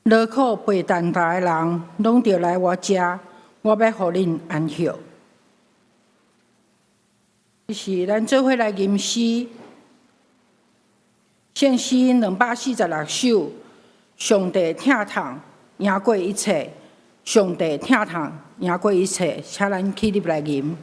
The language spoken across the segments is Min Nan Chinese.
勞苦背擔擔的人，攏著來我遮，我欲予恁安歇。這是咱做伙來吟詩，聖詩246首，上帝疼痛贏過一切，上帝疼痛贏過一切，請咱起立來吟。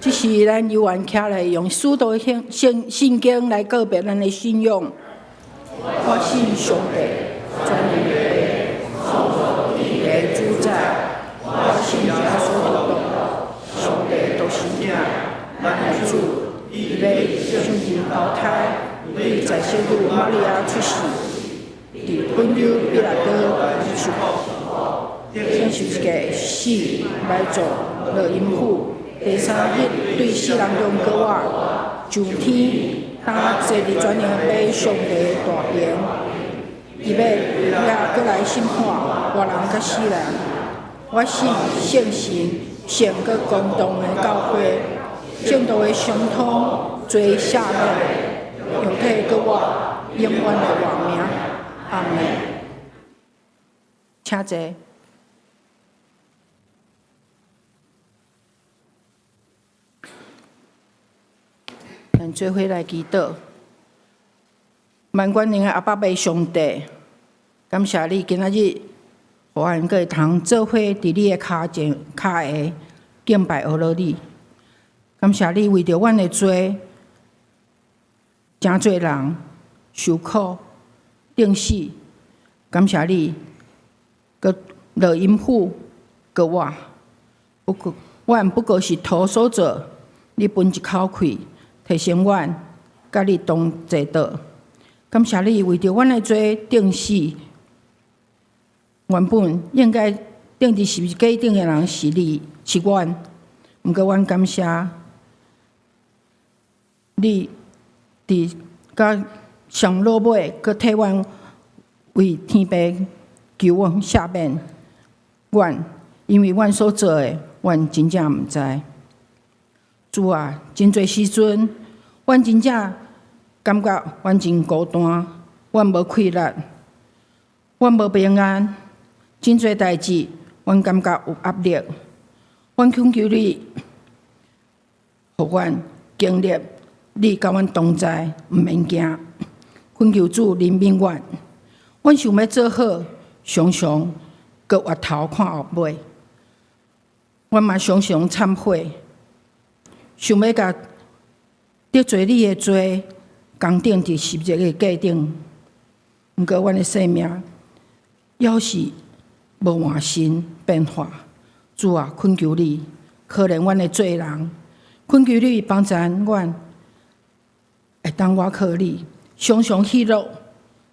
這是咱有緣徛來用使徒信信信經來告白咱的信仰。我信上帝，全能的父，創造天地的主宰。我信耶穌基督，上帝獨生子，咱的主，伊欲聖靈投胎，對在聖女瑪利亞出世，佇本丟彼拉多受苦，釘十字架死，埋葬，落陰府。第三日對死人中復活，上天，擔坐佇全能的上帝大爿，伊欲也閣來審判活人佮死人。我信聖神、聖閣公同的教會，聖徒的相通、罪赦免、肉體復活、永遠的活命。阿門。請坐。咱做伙來祈禱。萬全能的阿爸父上帝，感謝你今仔日，予阮閣會通做伙佇你的跤前跤下敬拜阿羅你。感謝你為著阮的罪，誠濟人受苦釘死。感謝你，閣落陰府閣活。不過，阮不過是土所做，你分一口氣，提升阮，佮你同坐倒。感謝你為著阮的罪釘死。原本應該釘佇十字架頂的人是你，是阮。毋過，阮感謝你佇到上落尾，閣替阮為天父求阮赦免阮，因為阮所做的，阮真正毋知。主啊，真濟時陣，阮真正感覺阮真孤單，阮無氣力，阮無平安，真濟代誌，阮感覺有壓力。阮懇求你，予阮經歷你佮阮同在，毋免驚。懇求主憐憫阮，阮想欲做好，常常閣回頭看後尾。阮嘛常常懺悔，想欲共得罪你的罪，扛釘佇十字架頂。毋過，阮的生命猶是無換新變化。主啊，懇求你，可憐阮的罪人，懇求你幫助阮，會當倚靠你，常常喜樂，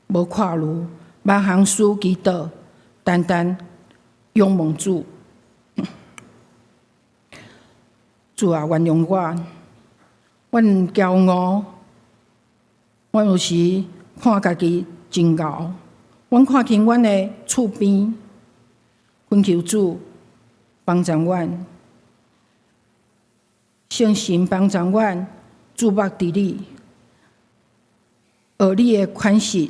無掛慮，萬項事祈禱，單單仰望主。主啊，原諒我，阮驕傲，阮有時看家己真𠢕，阮看輕阮的厝邊，懇求主幫助阮，聖神幫助阮，注目佇你，學你的款式，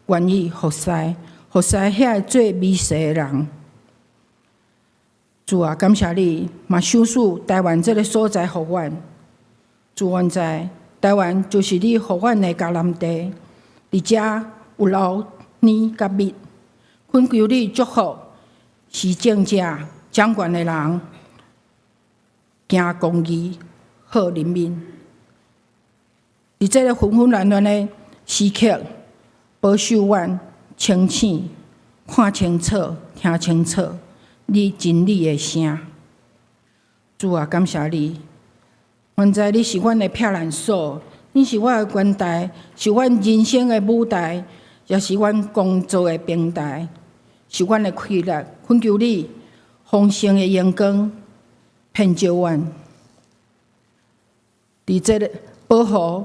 願意服侍，服侍遐個做微細的人。主啊，感謝你，嘛賞賜台灣這个所在予阮。主，阮知台灣就是你予阮的迦南地，佇遮有流奶佮蜜。懇求你祝福施政者、掌權的人，行公義、好人民。佇這个紛紛亂亂的時刻，保守阮清醒，看清楚、聽清楚你真理的聲。主啊，感謝你。阮知你是阮的避難所，你是我的關台，是阮人生的舞台，也是阮工作的平台，是阮的氣力。懇求你豐盛的榮光遍照阮。佇這个保護，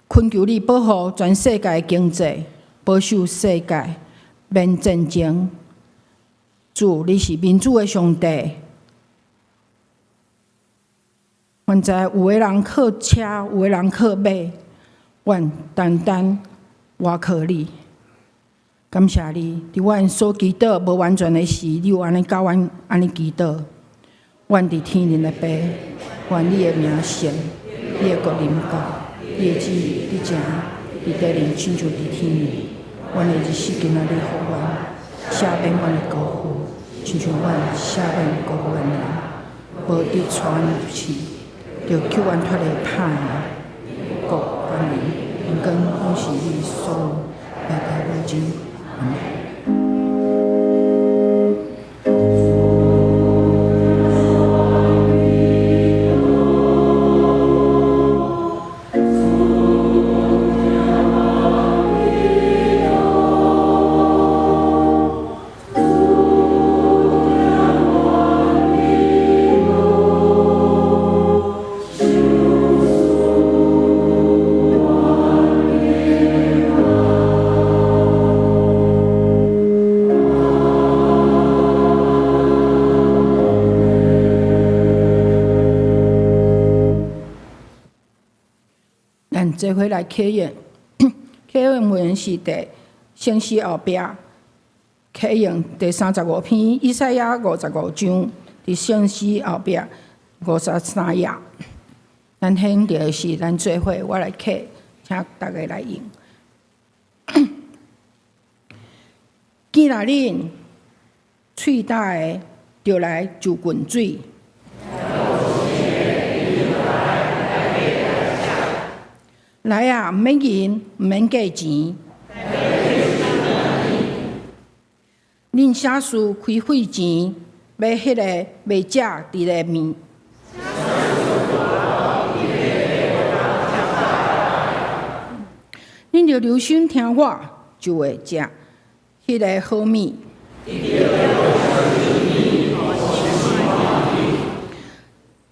懇求你保護全世界的經濟，保守世界免戰爭。主，你是民主的上帝。阮知有的人靠車，有的人靠馬，阮單單倚靠你。感謝你，佇阮所祈禱無完全的時，你有按呢教阮按呢祈禱。阮佇天頂的父，願你的名聖，你的國臨到，你的旨意佇行，佇地裡親像佇天頂。阮的日食今仔日予阮，赦免阮的過犯，親像阮赦免過犯的人，無得帶阮入試，著救阮脫離歹的。國、權能、榮光，攏是你所有，代代無盡。阿們。咱做伙來啟用，啟用文是佇聖詩後壁，啟用第35篇，以賽亞55章，佇聖詩後壁53頁。咱現在是咱做伙，我來客，請大家來用。既若恁喙焦的，就來就滾水。來啊，毋免銀，毋免價錢。恁啥事開費錢買彼个賣者佇咧面？恁著留心聽我，就會食彼个好物。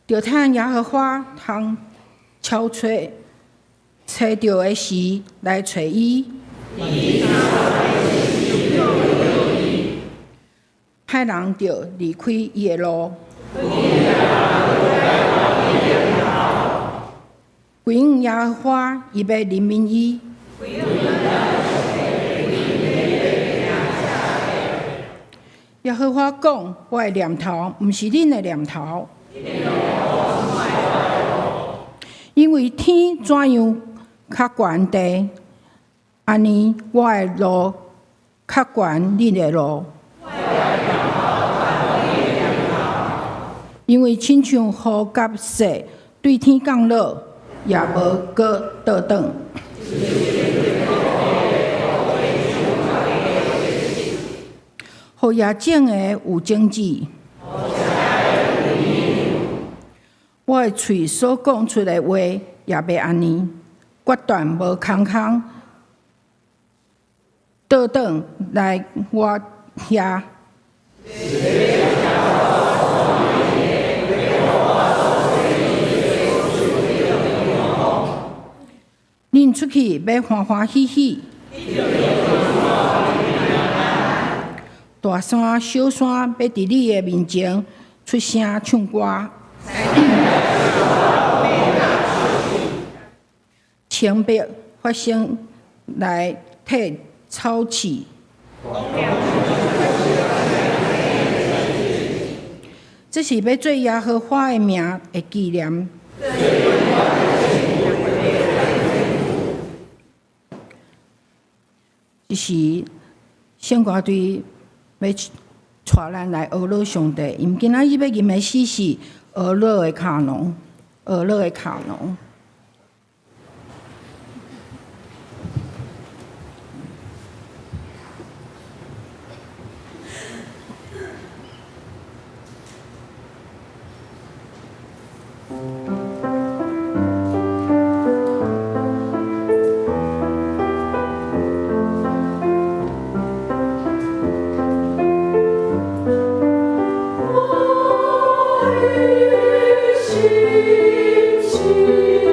著趁耶和華通巧揣揣著的時來揣伊。歹人著離開伊的路。歸向耶和華，伊欲憐憫伊。耶和華講：我的念頭毋是恁的念頭，因為天怎樣較懸地，按呢我的路較懸恁的路。因為親像雨佮雪對天降落，也無閣倒轉。予野種的有種子，我的喙所講出的話也欲按呢，決斷無空空倒轉來我遐。恁出去欲歡歡喜喜，大山小山欲佇你的面前出聲唱歌。清白發生來替草刺，這是欲做耶和華的名的紀念。這是聖歌隊欲帶咱來學樂上帝，𪜶今仔日欲吟的詩是呵咾的卡農，呵咾的卡農。我的心情。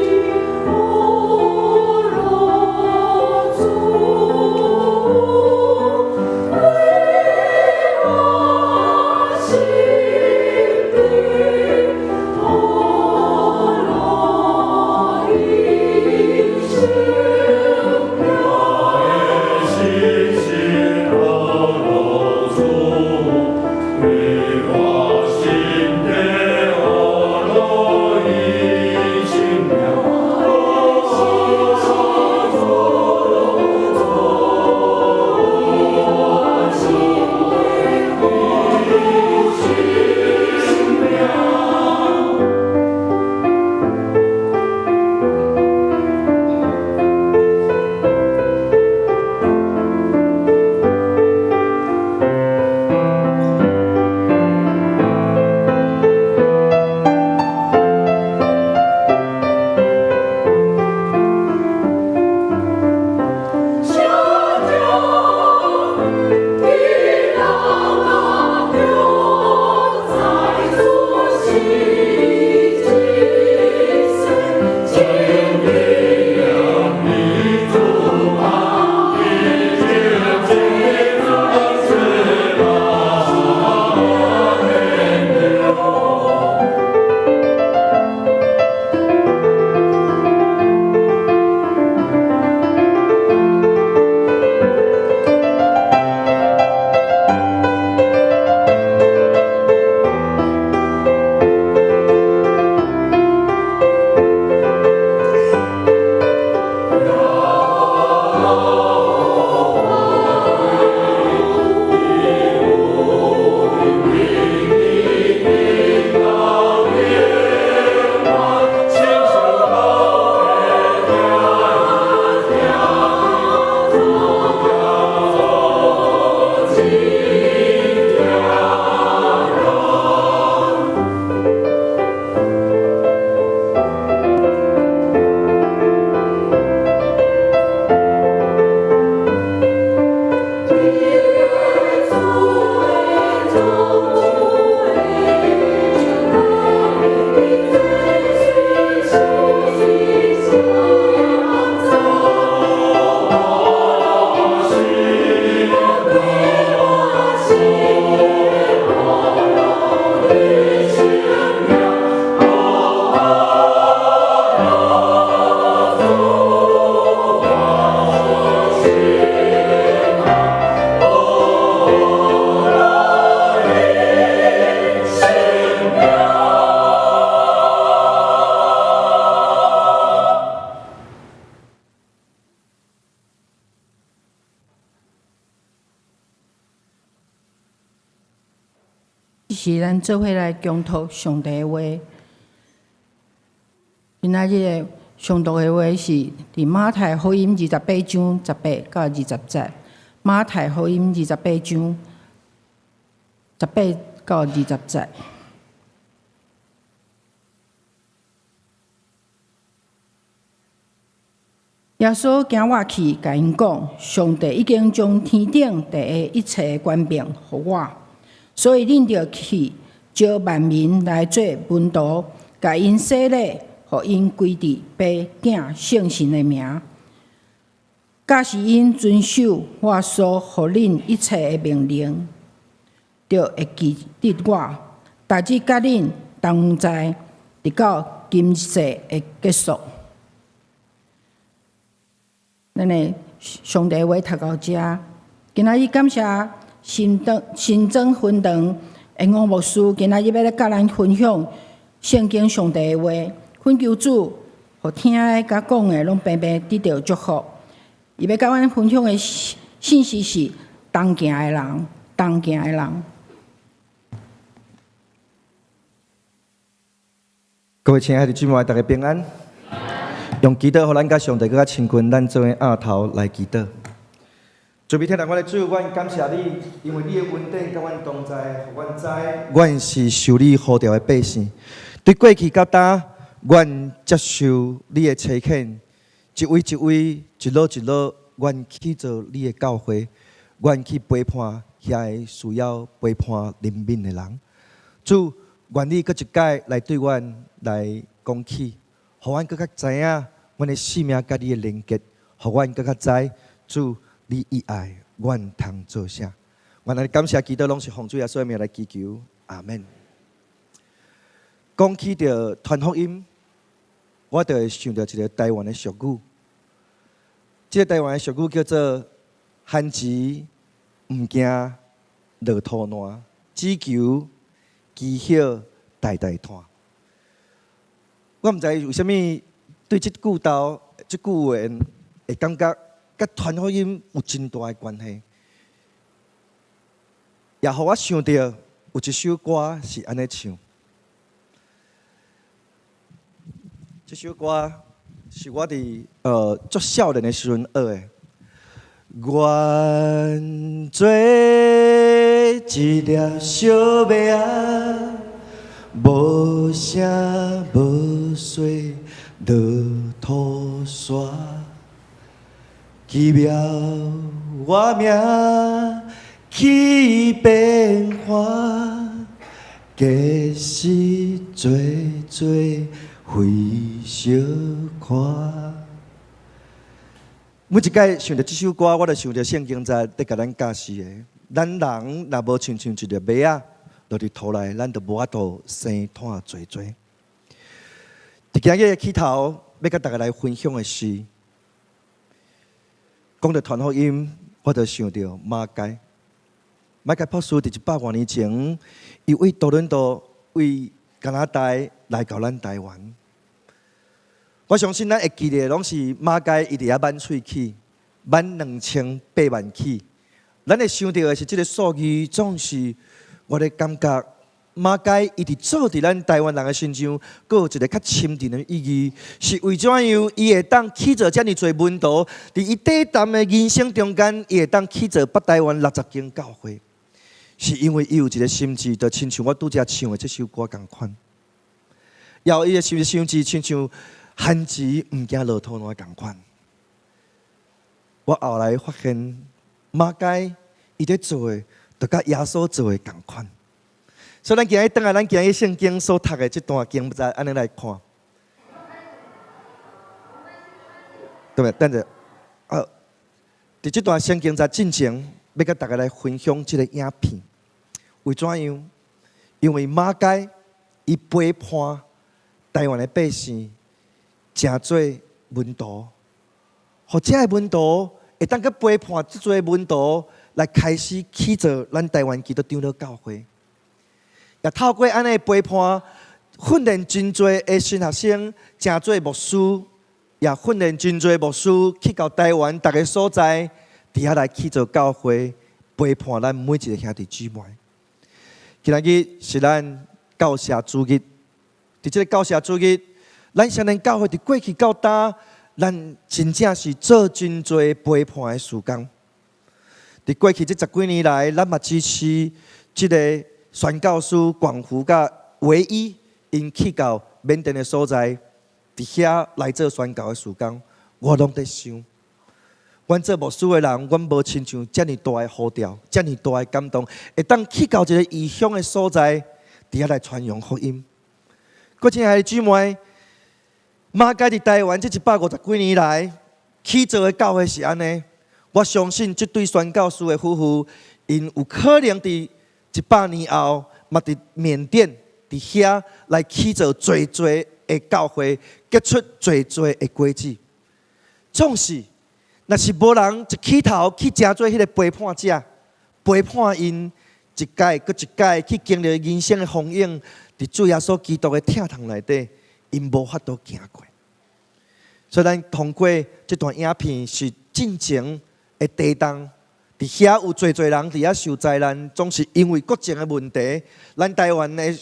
是咱做伙來恭讀上帝的話。今仔日的誦讀的話是佇馬太福音28章18到20節。馬太福音二十八章十八到二十節。耶穌行倚去，共𪜶講：上帝已經將天頂地下一切的權柄予我，所以恁著去召萬民來做門徒，共𪜶洗禮，予𪜶歸佇父囝聖神的名，教示𪜶遵守我所予恁一切的命令，就會記得我，逐日佮恁同在，直到今世的結束。咱的上帝話讀到遮，今仔日感謝新莊新莊分堂的吳牧師，今仔日欲來佮咱分享聖經上帝的話，懇求主，予聽的佮講的攏平平得著祝福。伊欲佮阮分享的信息是同行的人，同行的人。各位親愛的姊妹，大家平安。用祈禱，予咱佮上帝閣較親近，咱做伙徉頭來祈禱。慈悲疼愛阮的主，阮感謝你，因為你的恩典佮阮同在，予阮知，阮是受你呼召的百姓。對過去到今，阮接受你的差遣，一位一位，一路一路，阮去做你的教會，阮去陪伴遐个需要陪伴憐憫的人。主，願你閣一擺來對阮來講起。予阮閣較知影，阮的生命佮你的連結，予阮閣較知主你意愛阮通做啥。阮來感謝祈禱，攏是奉主耶穌的名來祈求，阿門。講起著傳福音，我就會想著一个台灣的俗語。這个台灣的俗語叫做“番薯毋驚落土爛，只求枝葉代代湠”。我毋知為啥物對這句道、這句話會感覺佮傳福音有真大的關係，也予我想著有一首歌是按呢唱。這首歌是我佇足少年的時陣學的。願做一粒小麥仔，無聲無息落土沙，奇妙我命去變化，結實濟濟非小看。每一擺想著這首歌，我就想著聖經在佇共咱教示的。咱人若無親像一粒麥仔落佇土內，咱就無法度生湠濟濟。佇今日的起頭，欲佮大家來分享的是，講著傳福音，我就想著馬偕。馬偕博士佇100外年前，伊為多倫多、為加拿大來到咱台灣。我相信咱會記得，攏是馬偕伊佇遐挽喙齒，挽2008萬齒。咱會想著的是這个數字，總是我咧感覺馬偕伊佇做佇咱台灣人的身上，閣有一个較深層的意義，是為怎樣伊會當起造遮爾濟門徒，佇伊短暫的人生中間，伊會當起造北台灣60間教會，是因為伊有一个心志，就親像我拄才唱的這首歌仝款，也有伊的心志，親像番薯毋驚落土爛仝款。我後來發現馬偕伊咧做的，就佮耶穌做的仝款。所以，咱今日轉來，咱今日聖經所讀的這段經節，按呢來看，對不對？等下，佇這段聖經節進前，欲佮大家來分享這个影片。為怎樣？因為馬偕伊陪伴台灣的百姓，成做門徒，予遮的門徒會當閣陪伴這濟門徒來開始起造咱台灣基督長老教會。也透過按呢陪伴，訓練真濟的神學生，成做牧師，也訓練真濟牧師去到台灣逐个所在，佇遐來起造教會，陪伴咱每一个兄弟姊妹。今仔日是咱教社主日，佇這个教社主日，咱雙連教會佇過去到今，咱真正是做真濟陪伴的事工。佇過去這十幾年來，咱嘛支持這个宣教師廣福佮唯一𪜶去到緬甸的所在，佇遐來做宣教的事工，我攏佇想，阮做牧師的人，阮無親像遮爾大的呼召，遮爾大的感動，會當去到一个異鄉的所在，佇遐來傳揚福音。閣親愛的姊妹，馬偕佇台灣這150幾年來，起造的教會是按呢。我相信這對宣教師的夫婦，𪜶有可能佇100年後，嘛佇緬甸佇遐來起造濟濟的教會，結出濟濟的果子。總是，若是無人一起頭去成做彼个陪伴者，陪伴𪜶一屆閣一屆去經歷人生的風雨，佇主耶穌基督的疼痛內底，𪜶無法度行過。所以，咱通過這段影片是進前的地動，佇遐有濟濟人佇遐受災難，總是因為國情的問題，咱台灣的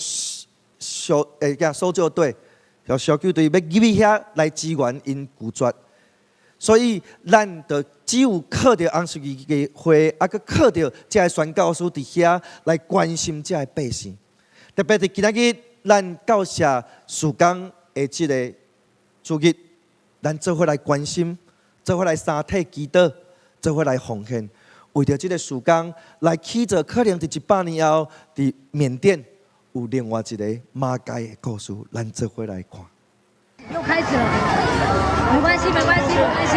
搜欸叫搜救隊、搜救隊欲入去遐來支援𪜶拒絕，所以咱就只有靠著紅十字會，啊，閣靠著這个宣教師佇遐來關心這个百姓。特別佇今仔日，咱教社事工的這个主日，咱做伙來關心，做伙來三體祈禱，做伙來奉獻，為著這个事工來起造，可能佇100年後，佇緬甸有另外一个馬偕的故事，咱做伙來看。又開始了，沒關係，沒關係，沒關係。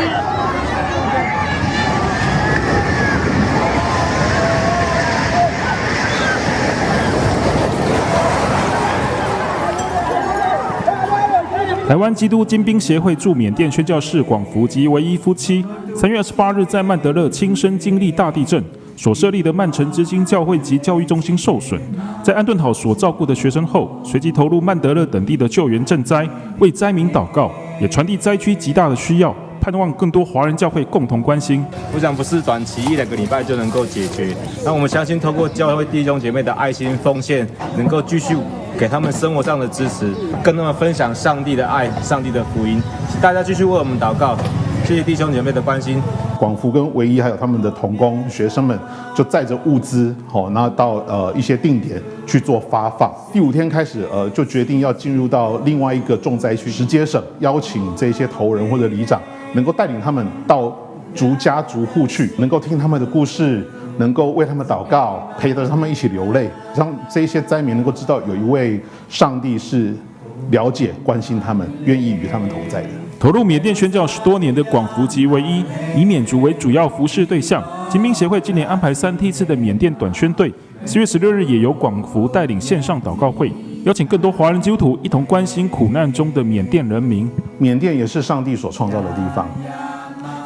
台灣基督精兵協會駐緬甸宣教士廣福及唯一夫妻，3月28日在曼德勒親身經歷大地震，所設立的曼城之星教會及教育中心受損，在安頓好所照顧的學生後，隨即投入曼德勒等地的救援賑災，為災民禱告，也傳遞災區極大的需要，盼望更多華人教會共同關心。我想不是短期一兩個禮拜就能夠解決，那我們相信透過教會弟兄姐妹的愛心奉獻，能夠繼續給他們生活上的支持，跟他們分享上帝的愛、上帝的福音。請大家繼續為我們禱告，謝謝弟兄姐妹的關心。廣福跟唯一還有他們的同工學生們，就載著物資，好，那到一些定點去做發放。第五天開始，就決定要進入到另外一個重災區實皆省，邀請這些頭人或者里長，能夠帶領他們到逐家逐戶去，能夠聽他們的故事，能夠為他們禱告，陪着他們一起流淚，讓這些災民能夠知道有一位上帝是了解、關心他們，願意與他們同在的。投入緬甸宣教10多年的廣福及唯一，以緬族為主要服事對象。精兵協會今年安排三梯次的緬甸短宣隊，4月16日也由廣福帶領線上禱告會，邀請更多華人基督徒一同關心苦難中的緬甸人民。緬甸也是上帝所創造的地方，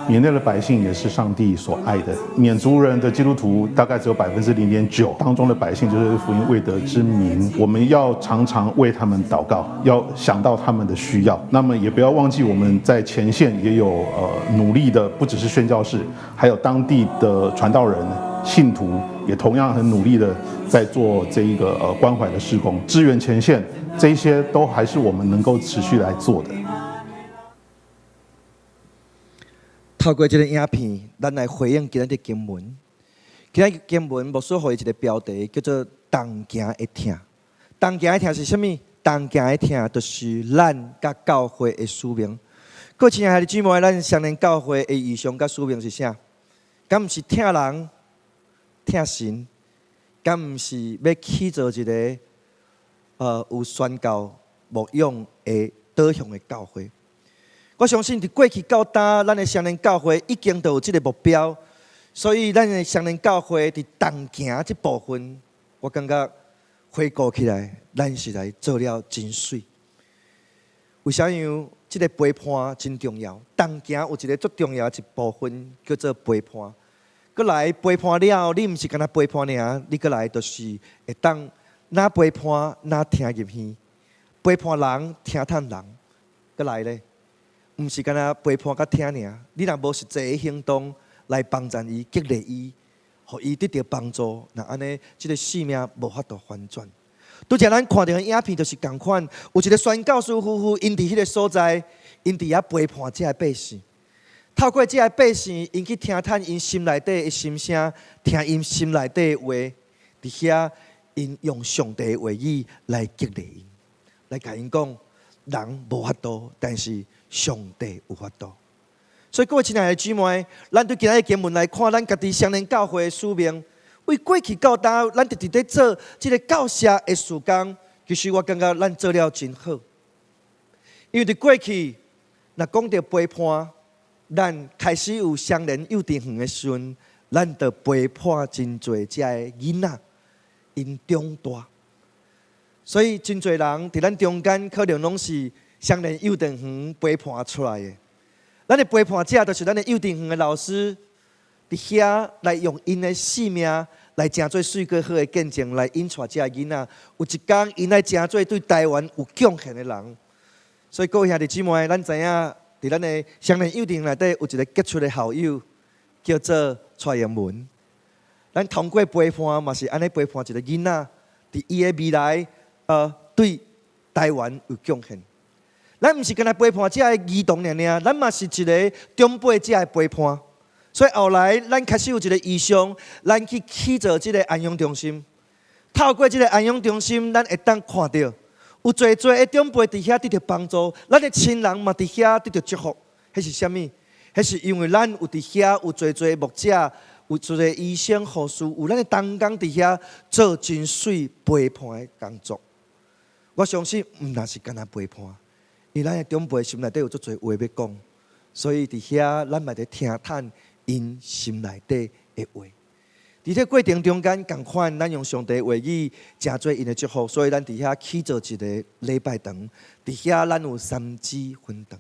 緬甸的百姓也是上帝所愛的。緬族人的基督徒大概只有0.9%，當中的百姓就是福音未得之民。我們要常常為他們禱告，要想到他們的需要。那麼也不要忘記我們在前線也有努力的，不只是宣教士，還有當地的傳道人、信徒，也同樣很努力的在做這一個關懷的事工，支援前線，這一些都還是我們能夠持續來做的。透過這个影片，咱來回應今仔日經文。今仔日經文牧師予伊一个標題，叫做“同行的疼”。同行的疼是啥物？同行的疼就是咱佮教會的使命。各位親愛的姊妹，咱雙連教會的異象佮使命是啥？敢毋是疼人、疼神？敢毋是欲起造一个有宣教牧養的導向的教會？我相信佇過去到今，咱的雙連教會已經都有這个目標，所以咱的雙連教會佇同行這部分，我感覺回顧起來，咱實在做了真媠。為啥樣？這个陪伴真重要，同行有一个足重要的一部分叫做陪伴。閣來陪伴了後，你毋是干焦陪伴爾，你閣來就是會當若陪伴，若聽入耳，陪伴人聽趁人，閣來咧。毋是干焦陪伴佮聽爾，你若無實際的行動來幫助伊、激勵伊，予伊得著幫助。若按呢，這个性命無法度翻轉。拄才咱看著的影片就是仝款，有一个宣教師夫婦，𪜶佇彼个所在，𪜶佇遐陪伴這个百姓。透過這个百姓，𪜶去聽探𪜶心內底的心聲，聽𪜶心內底的話，佇遐𪜶用上帝的話語來激勵𪜶，來共𪜶講，人無法度，但是上帝有法度。所以各位親愛的姊妹，咱對今仔日經文來看，咱家己雙連教會的使命，為過去到今，咱直直咧做這个教社的事工，其實我感覺咱做了真好。因為佇過去，若講著陪伴，咱開始有雙連幼稚園的時陣，咱就陪伴真濟遮的囡仔，𪜶長大。所以真濟人佇咱中間，可能攏是雙連幼稚園陪伴出來的。咱的陪伴者，就是咱的幼稚園的老師，佇遐來用𪜶的性命來成做媠閣好的見證，來引帶這个囡仔。有一工，𪜶愛成做對台灣有貢獻的人。所以各位兄弟姊妹，咱知影佇咱的雙連幼稚園內底有一个傑出的校友，叫做蔡英文。咱通過陪伴，嘛是按呢陪伴一个囡仔，佇伊的未來，對台灣有貢獻。咱毋是干焦陪伴這个兒童爾爾，咱嘛是一个長輩者的陪伴。所以後來，咱開始有一个異象，咱去起造這个安養中心。透過這个安養中心，咱會當看著有濟濟的長輩佇遐得著幫助，咱的親人嘛佇遐得著祝福。彼是啥物？彼是因為咱有佇遐有濟濟牧者，有濟濟醫生、護士，有咱的同工佇遐做真媠陪伴的工作。我相信，毋但是干焦陪伴。因為咱的長輩心內底有足濟話欲講，所以佇遐咱嘛佇聽探𪜶心內底的話。佇這過程中間，仝款咱用上帝的話語，成做𪜶的祝福，所以咱佇遐起造一個禮拜堂，佇遐咱有三支分堂。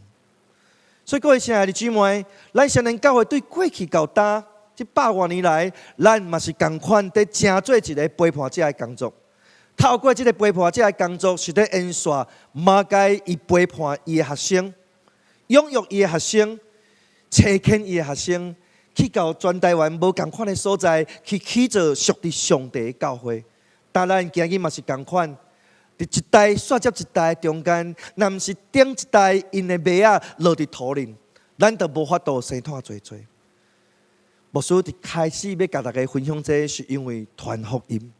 所以各位親愛的姊妹，咱雙連教會對過去到今這百外年來，咱嘛是仝款佇成做一个陪伴者的工作。透過這个陪伴者的工作，是咧延續馬偕伊陪伴伊的學生，養育伊的學生，差遣伊的學生，去到全台灣無仝款的所在，去起造屬佇上帝的教會。當然，今日嘛是仝款，佇一代煞接一代中間，若毋是頂一代𪜶的麥仔落佇土裡，咱就無法度生湠濟濟。牧師佇開始欲共大家分享這，是因為傳福音。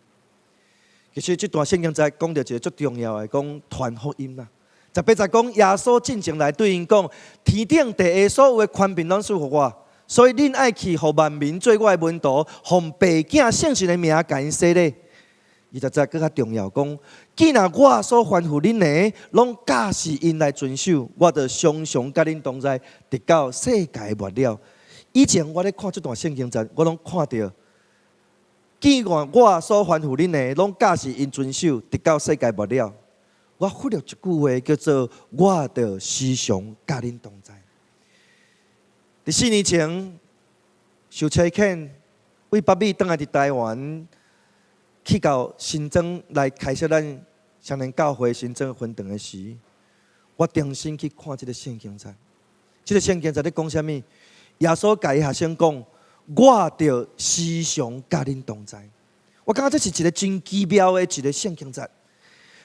其實這段聖經在講著一个足重要的，講傳福音啦。十八節講耶穌進前來對𪜶講：天頂地下所有的權柄攏賜予我，所以恁愛去，予萬民做我的門徒，奉父子聖神的名共𪜶洗禮。二十節閣較重要，講既然我所吩咐恁的，攏教示𪜶來遵守，我就常常佮恁同在，直到世界末了。以前我咧看這段聖經節，我攏看著。既然我所吩咐恁的，攏教示𪜶遵守，直到世界末了。我忽略一句話，叫做“我就時常佮恁同在”。佇4年前，受差遣為北美轉來佇台灣，去到新莊來開設咱雙連教會新莊分堂的時，我重新去看這个聖經節。這个聖經節咧講啥物？耶穌共伊學生講：我就時常佮恁同在。我感覺這是一个真奇妙的一个聖經節。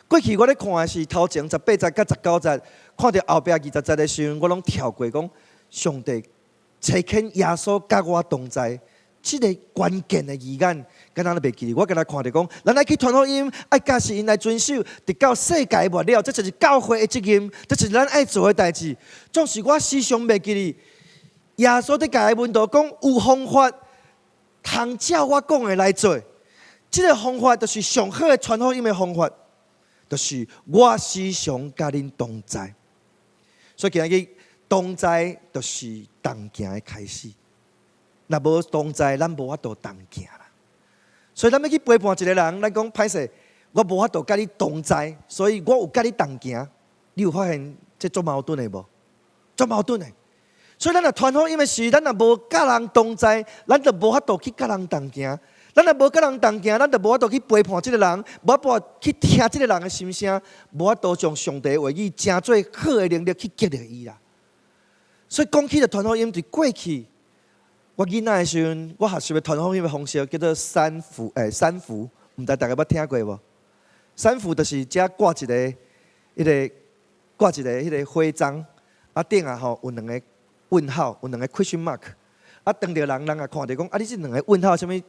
過去我咧看的是頭前十八節佮十九節，看著後壁二十節的時陣，我攏跳過講上帝差遣耶穌佮我同在，這个關鍵的字眼，敢若都袂記得。我敢若看著講，咱愛去傳福音，愛教示𪜶來遵守，直到世界末了，這就是教會的責任，這是咱愛做的代誌。總是我時常袂記得。耶穌佇共伊門徒講，有方法通照我講的來做。這个方法就是上好的傳福音的方法，就是我時常佮恁同在。所以今日同在就是同行的開始。若無同在，咱無法度同行啦。所以咱欲去陪伴一个人，咱講歹勢，我無法度佮你同在，所以我有佮你同行。你有發現這足矛盾的無？足矛盾的。所以咱若傳福音的時，咱若無佮人同在，咱就無法度去佮人同行。咱若無佮人同行，咱就無法度去陪伴這个人，無法度去聽這个人的心聲，無法度將上帝的話語成做好的能力去激勵伊啦。所以講起著傳福音，佇過去，我囡仔的時陣，我學習的傳福音的方式叫做三符，三符，毋知大家捌聽過無？三符就是遮掛一個，彼个掛一个彼个徽章，啊頂仔吼有兩个問號，有兩个 question mark。啊，當著人人也看著講，啊，你這兩个問號，啥物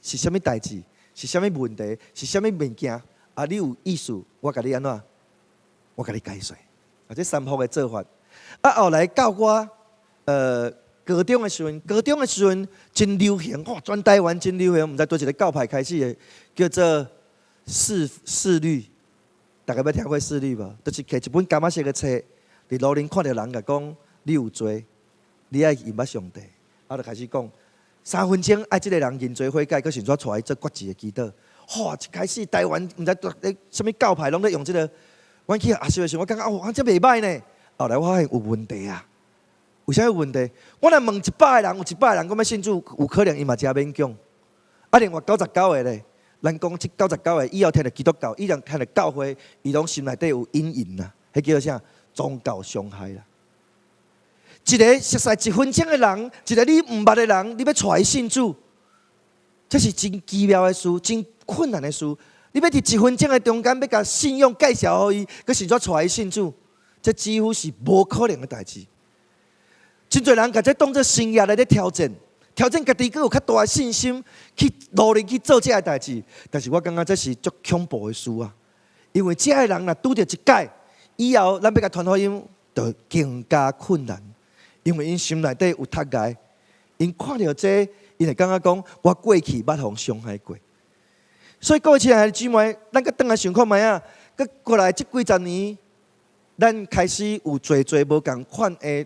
是啥物代誌？是啥物問題？是啥物物件？啊，你有意思，我共你按怎？我共你解說。啊，這三符的做法。啊，後來到我高中的時陣，高中的時陣真流行，哇，全台灣真流行，毋知佗一个教派開始的，叫做四律。大家捌聽過四律無？就是提一本柑仔色的冊，佇路頂看著人，共講你有罪，你愛認捌上帝。啊，就開始講3分鐘，愛這个人認罪悔改，閣甚至帶伊做決志的祈禱。哇！一開始台灣毋知咧啥物教派攏咧用這个，阮去學習的時陣，我感覺哦，這袂䆀呢。後來我發現有問題啊！為啥有問題？我若問100個人，有100個人講欲信主，有可能伊嘛誠勉強。啊，另外99個咧，咱講這99個以後聽著基督教，以後聽著教會，伊攏心內底有陰影啦。彼叫做啥？宗教傷害啦。一个熟似一分鐘的人，一个你毋捌的人，你欲帶伊信主，這是真奇妙的事，真困難的事。你欲佇一分鐘的中間，欲共信仰介紹予伊，閣甚至帶伊信主，這幾乎是無可能的代誌。真濟人共這當做生業來咧挑戰，挑戰家己閣有較大的信心去努力去做這个代誌。但是我感覺這是足恐怖的事啊！因為這个人若拄著一改，以後咱欲共傳福音，就更加困難。因為𪜶心內底有窒礙，𪜶看著這，𪜶會感覺講，我過去捌予人傷害過。所以各位親愛的姊妹，咱閣轉來想看覓仔？閣過來這幾十年，咱開始有濟濟無仝款的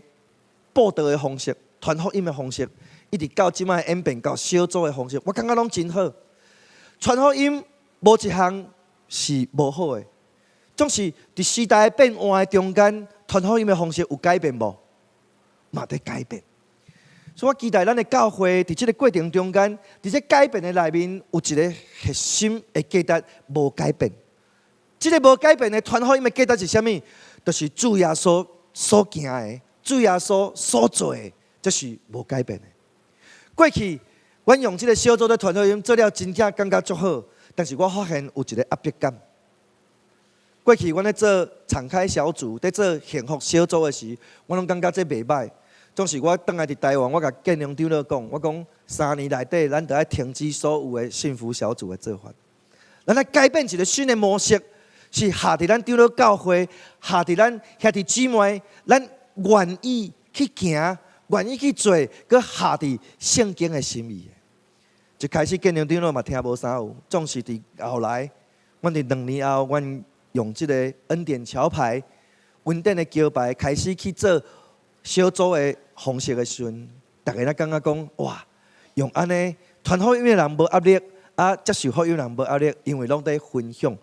佈道的方式、傳福音的方式，一直到這擺演變到小組的方式，我感覺攏真好。傳福音無一項是無好的，總是佇時代變換的中間，傳福音的方式有改變無？嘛佇改變。所以我期待咱的教會佇這个過程中間，佇這改變的內面，有一个核心的價值無改變。這个無改變的傳福音的價值是啥物？就是主耶穌所行的，主耶穌所做的，這是無改變的。過去，阮用這个小組咧傳福音做了真正感覺足好，但是我發現有一个壓迫感。過去阮咧做敞開小組，佇做幸福小組的時，我攏感覺這袂䆀。總是我轉來佇台灣，我共建良長老講，我講3年內底，咱著愛停止所有的幸福小組的做法，咱來改變一个新的模式，是下佇咱長老教會，下佇咱兄弟姊妹，咱願意去行，願意去做，閣合佇聖經的心意。一開始建良長老嘛聽無啥有，總是佇後來，阮佇2年後，阮用這个恩典橋牌、恩典的橋牌開始去做小組的方式的時陣，逐家攏感覺講哇，用按呢傳福音的人無壓力，啊接受福音的人無壓力，因為攏佇分享。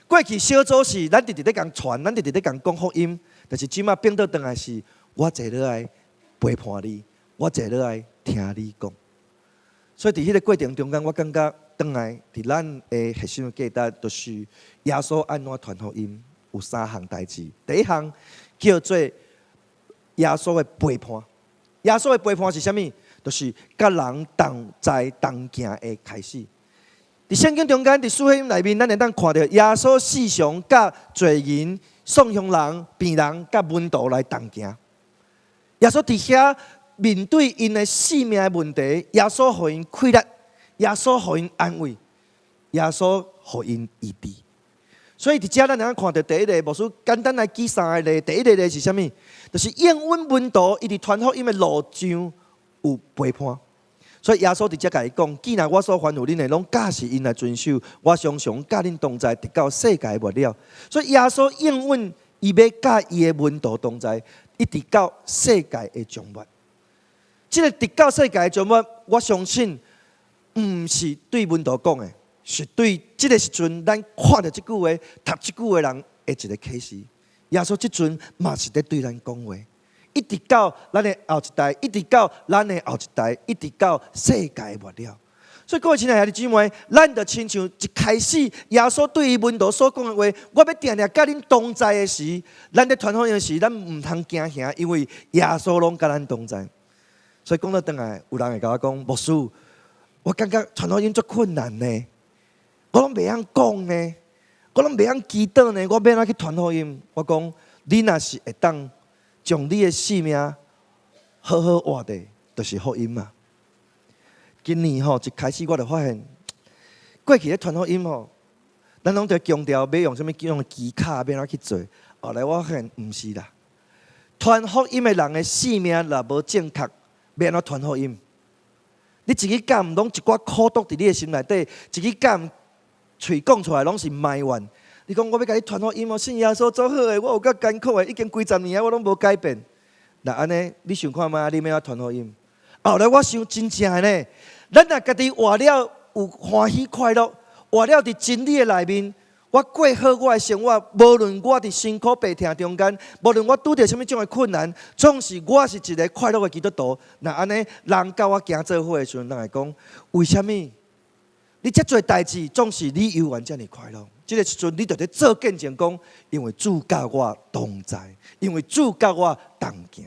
過去小組是咱直直咧共傳，咱直直咧共講福音，但是這擺變倒轉來是，我坐落來陪伴你，我坐落來聽你講。所以佇彼个過程中間，我感覺轉來佇咱的核心價值，就是耶穌按怎傳福音，有三項代誌。第一項叫做耶穌的陪伴。耶穌的陪伴是啥物？就是佮人同在同行的開始。佇聖經中間，佇四福音內面，咱會當看著耶穌時常佮罪人、喪鄉人、病人佮門徒來同行。耶穌佇遐面對𪜶的性命的問題，耶穌予𪜶氣力，耶穌予𪜶安慰，耶穌予𪜶醫治。所以佇遮咱會當看著第一个牧師簡單來舉三个例，第一个例是啥物？就是應允門徒伊佇傳福音的路上有陪伴。所以耶穌佇遮共伊講：既然我所吩咐恁的，攏教示𪜶來遵守，我常常佮恁同在，直到世界末了。所以耶穌應允伊欲佮伊的門徒同在，一直到世界的終末。這个直到世界的終末，我相信毋是對門徒講的，是對這个時陣咱看著這句話、讀這句話人的一个啟示。耶穌這陣嘛是佇對咱講話，一直到咱的後一代，一直到咱的後一代，一直到世界末了。所以各位親愛的兄弟姊妹，咱就親像一開始耶穌對伊門徒所講的話，我欲定定佮恁同在的時，咱佇傳福音的時，咱毋通驚嚇，因為耶穌攏佮咱同在。所以講到轉來，有人會共我講，牧師，我感覺傳福音足困難呢，我攏袂曉講呢，我攏袂曉祈禱呢，我欲按怎去傳福音？我講，你若是會當將你的性命好好活的，就是福音嘛。今年吼一開始我就發現，過去咧傳福音吼，咱攏佇強調欲用啥物種的技巧，欲按怎去做。後來我發現毋是啦，傳福音的人的性命若無正確，欲按怎傳福音？你一日敢攏一寡苦毒佇你的心內底，一日敢喙講出來攏是埋怨。你講我欲共你傳福音哦，信耶穌足好的，我有夠艱苦的，已經幾十年啊，我攏無改變。若按呢，你想看覓？你欲按怎傳福音？後來我想真正的呢，咱若家己活了有歡喜快樂，活了佇真理的內面，我過好我的生活，無論我佇辛苦病痛中間，無論我拄著啥物種的困難，總是我是一個快樂的基督徒。若按呢，人佮我行做伙的時陣，人會講：為啥物你遮濟代誌，總是你猶原遮爾快樂？這個時陣，你就佇做見證講，因為主佮我同在，因為主佮我同行。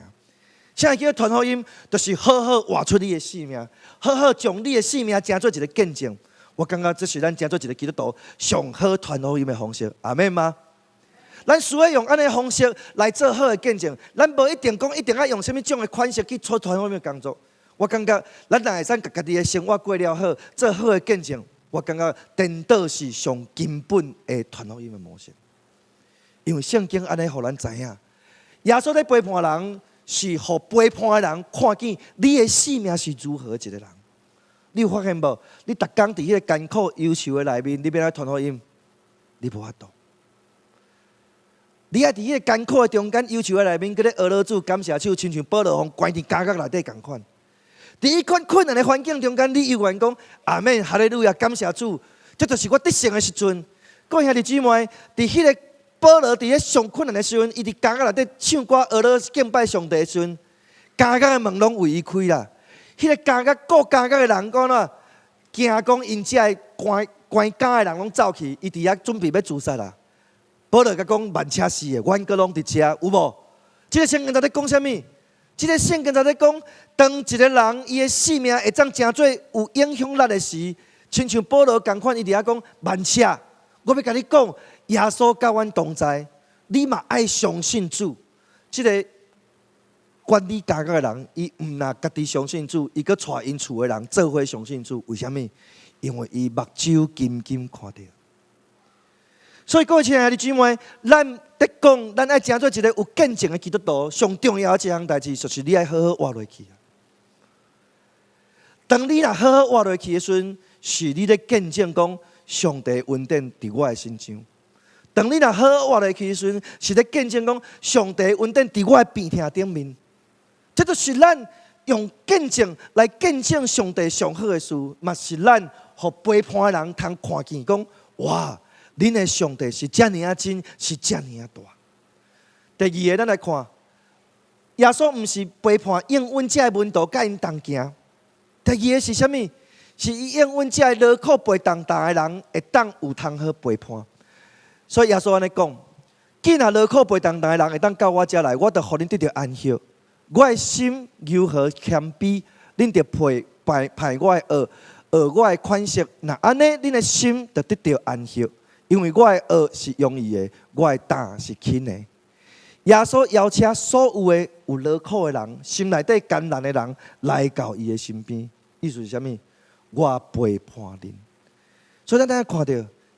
啥叫傳福音？就是好好活出你的性命，好好將你的性命成做一個見證。我感覺這是咱成做一個基督徒上好傳福音的方式，阿們嗎？咱需要用按呢方式來做好的見證。咱無一定講一定愛用啥物種的款式去做傳福音的工作。我感覺咱若會使共家己的生活過了好，做好的見證，我感覺顛倒是上根本的傳福音的模式。因為聖經按呢予咱知影，耶穌咧陪伴人，是予陪伴的人看見你的性命是如何一個人。你有發現無？你逐工佇彼個艱苦憂愁的內面，你欲按怎傳福音？你無法度。你愛佇彼個艱苦的中間、憂愁的內面，閣咧呵咾主感謝主，親像保羅予關佇監獄內底仝款。佇彼款困難的環境中間，你猶原講阿們，哈利路亞，感謝主，這就是我得勝的時陣。各位兄弟姊妹，佇彼個保羅佇咧上困難的時陣，伊佇監獄內底唱歌呵咾敬拜上帝的時陣，監獄的門攏為伊開啦。彼個監獄顧監獄的人講啦，驚講𪜶遮的關關監的人攏走去，伊佇遐準備欲自殺啦。保羅共講萬車死的，阮閣攏佇遮，有無？這個聖經在咧講啥物？這個聖經在咧講，當一個人伊的性命會當成做有影響力的時，親像保羅仝款，伊佇遐講萬車，我欲共你講，耶穌佮阮同在，你嘛愛相信主。這個管理監獄的人，伊毋但家己相信主，伊閣帶𪜶厝的人做伙相信主。為啥物？因為伊目睭緊緊看著。所以各位親愛的姊妹，咱佇講，咱愛成做一個有見證的基督徒，上重要的一項代誌，就是你愛好好活落去。當你若好好活落去的時陣，是你咧見證講上帝恩典佇我的身上。當你若好好活落去的時陣，是咧見證講上帝恩典佇我的病痛頂面。這就是咱用見證來見證上帝上好的事，嘛是咱予陪伴的人通看見講，哇！恁的上帝是遮爾仔真，是遮爾仔大。第二个，咱來看，耶穌毋是陪伴應允這个門徒佮𪜶同行。第二个是啥物？是伊應允這个勞苦背重擔的人會當有通好陪伴。所以耶穌按呢講：既若勞苦背重擔的人會當到我遮來，我就予恁得著安息。我的心柔和謙卑，恁著陪伴伴我的軛，學我的款式。若按呢，恁的心就得著安息。因為我的軛是容易的，我的擔是輕的。耶穌邀請所有的有勞苦的人，心內底艱難的人來到伊的身邊。意思是啥物？我陪伴恁。所以咱等下看著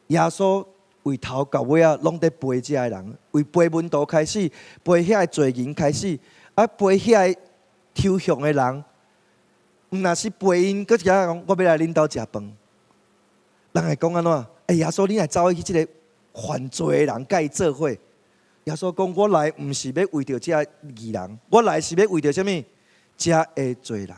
耶穌為頭到尾仔，攏佇陪這个人，為陪門徒開始，陪遐个罪人開始，啊陪遐個抽象的人，毋若是陪𪜶，閣一下講，我欲來恁兜食飯。人會講按怎？欸，耶穌，你來走去這个犯罪的人，佮伊做伙。耶穌講：我來毋是欲為著這義人，我來是欲為著啥物？這个罪人。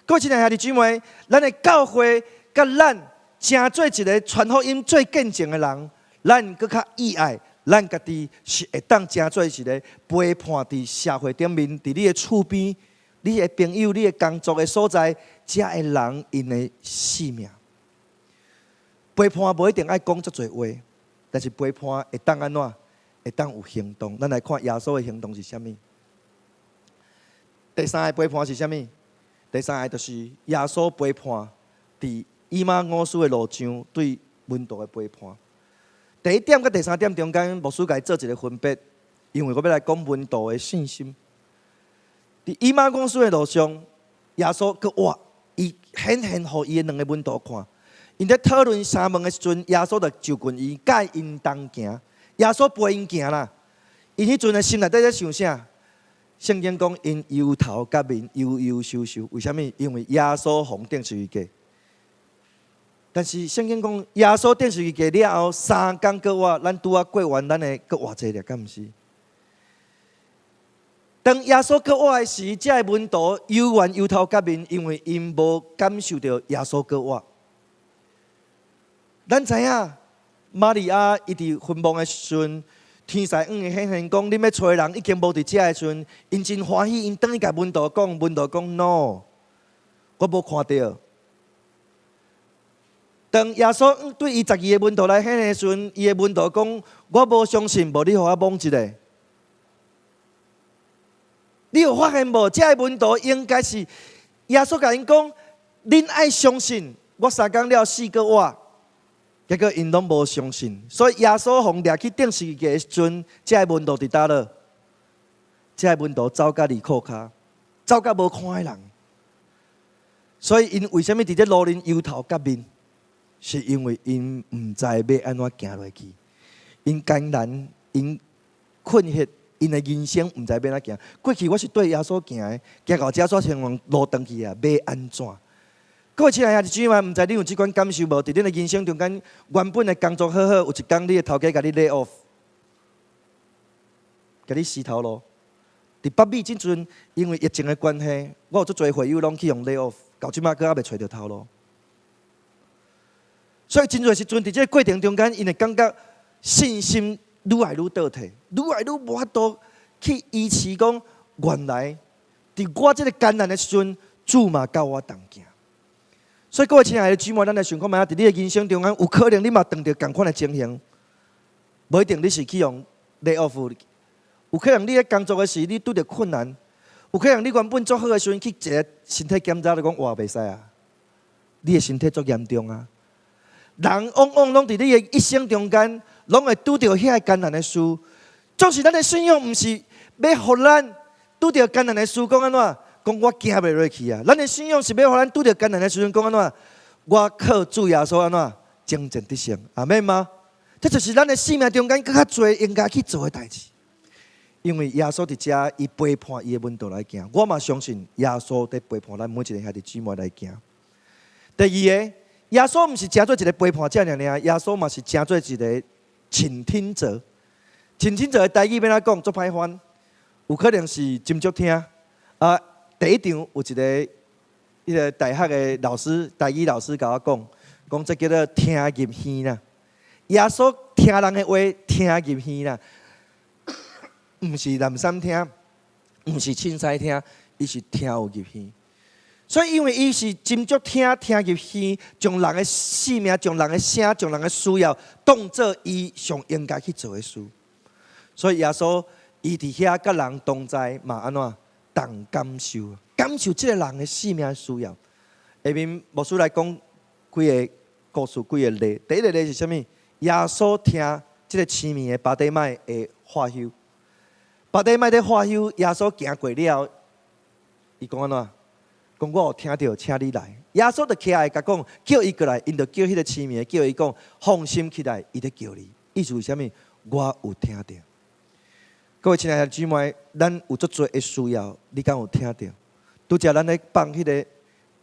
各位親愛兄弟姊妹，咱的教會佮咱成做一个傳福音做見證的人，咱閣較意愛，咱家己是會當成做一个陪伴佇社會頂面，佇你的厝邊、你的朋友、你的工作的所在，這个人𪜶的性命。陪伴無一定愛講足濟話，但是陪伴會當按怎？會當有行動。咱來看耶穌的行動是啥物？第三个陪伴是啥物？第三个就是耶穌陪伴佇以馬忤斯的路上對門徒的陪伴。第一點佮第三點中間，牧師共做一個分別，因為我欲來講門徒的信心。佇以馬忤斯的路上，耶穌閣活，伊顯現予伊的兩个門徒看。𪜶咧討論相問的時陣，耶穌就就近𪜶，佮𪜶同行。耶穌陪𪜶行啦。𪜶彼陣的心內底咧想啥？聖經講𪜶憂頭結面，憂憂愁愁。為啥物？因為耶穌予人釘十字架。但是聖經講耶穌釘十字架了後3工閣活，咱拄仔過完咱的復活節了，敢毋是？當耶穌閣活的時，這个門徒猶原憂頭結面，因為𪜶無感受著耶穌閣活。咱知影，瑪利亞伊佇墳墓的時陣，天使向伊顯現講：恁欲揣的人已經無佇遮的時陣，𪜶真歡喜，𪜶轉去共門徒講，門徒講 No，我無看著。當耶穌對伊12個門徒來顯現的時陣，伊的門徒講：我無相信，無你予我摸一下。你有發現無？這个門徒應該是耶穌共𪜶講：恁愛相信，我3工了死閣活。結果𪜶攏無相信，所以耶穌予掠去釘十字架的時陣，這个門徒佇佗落？這个門徒走甲離褲跤，走甲無看的人。所以𪜶為啥物佇這路面憂頭結面？是因為𪜶毋知欲按怎行落去，𪜶艱難，𪜶困惑，𪜶的人生毋知欲按怎行。過去我是綴耶穌行的，行到遮煞成往路轉去啊，欲按怎？各位親愛的兄弟姊妹，毋知你有這款感受無？佇恁的人生中間，原本的工作好好，有一工你的頭家共你 lay off，共你辭頭路。佇北美這陣，因為疫情的關係，我有足濟會友攏去予 lay off，到這馬閣猶未揣著頭路。所以真濟時陣，佇這個過程中間，𪜶會感覺信心愈來愈倒退，愈來愈無法度去維持講，原來佇我這个艱難的時陣，主嘛佮我同行。所以各位親愛的姊妹，咱來想看覓啊？佇你的人生中間，有可能你嘛碰著仝款的情形，無一定你是去予 lay off，有可能你咧工作的時，你拄著困難，有可能你原本足好的時陣去一个身體檢查，就講哇袂使啊，你的身體足嚴重啊。人往往攏佇你的一生中間，攏會拄著遐個艱難的事。總是咱的信仰，毋是欲予咱拄著艱難的事，講按怎？講我行袂落去啊！咱的信仰是欲予咱拄著艱難的時陣，講按怎？我靠主耶穌按怎？征戰得勝，阿們嗎？這就是咱的生命中間閣較濟應該去做的代誌。因為耶穌佇遮，伊陪伴伊的門徒來行。我嘛相信耶穌佇陪伴咱每一个兄弟姊妹來行。第二个，耶穌毋是成做一个陪伴者爾爾，耶穌嘛是成做一个傾聽者。傾聽者的台語欲按怎講，足歹翻，有可能是斟酌聽啊。第一場有一个彼个大學的老師，台語老師共我講，講這叫做聽入耳啦。耶穌聽人的話，聽入耳啦，毋是濫衳聽，毋是凊彩聽，伊是聽有入耳。所以，因為伊是斟酌聽，聽入耳，將人的性命、將人的聲、將人的需要，當做伊上應該去做的事。所以耶穌伊佇遐佮人同在，嘛按怎？同感受，感受這個人的生命需要。下面牧師來講幾个故事，幾个例。第一个例是啥物？耶穌聽這个痴耳的巴底買的喝休。巴底買咧喝休，耶穌行過了後，伊講按怎？講我有聽著，請你來。耶穌就徛來共講，叫伊過來，𪜶就叫彼个痴耳的，叫伊講放心起來，伊咧叫你。意思是啥物？我有聽著。各位親愛的姊妹，咱有足濟的需要，你敢有聽著？拄才咱咧放彼个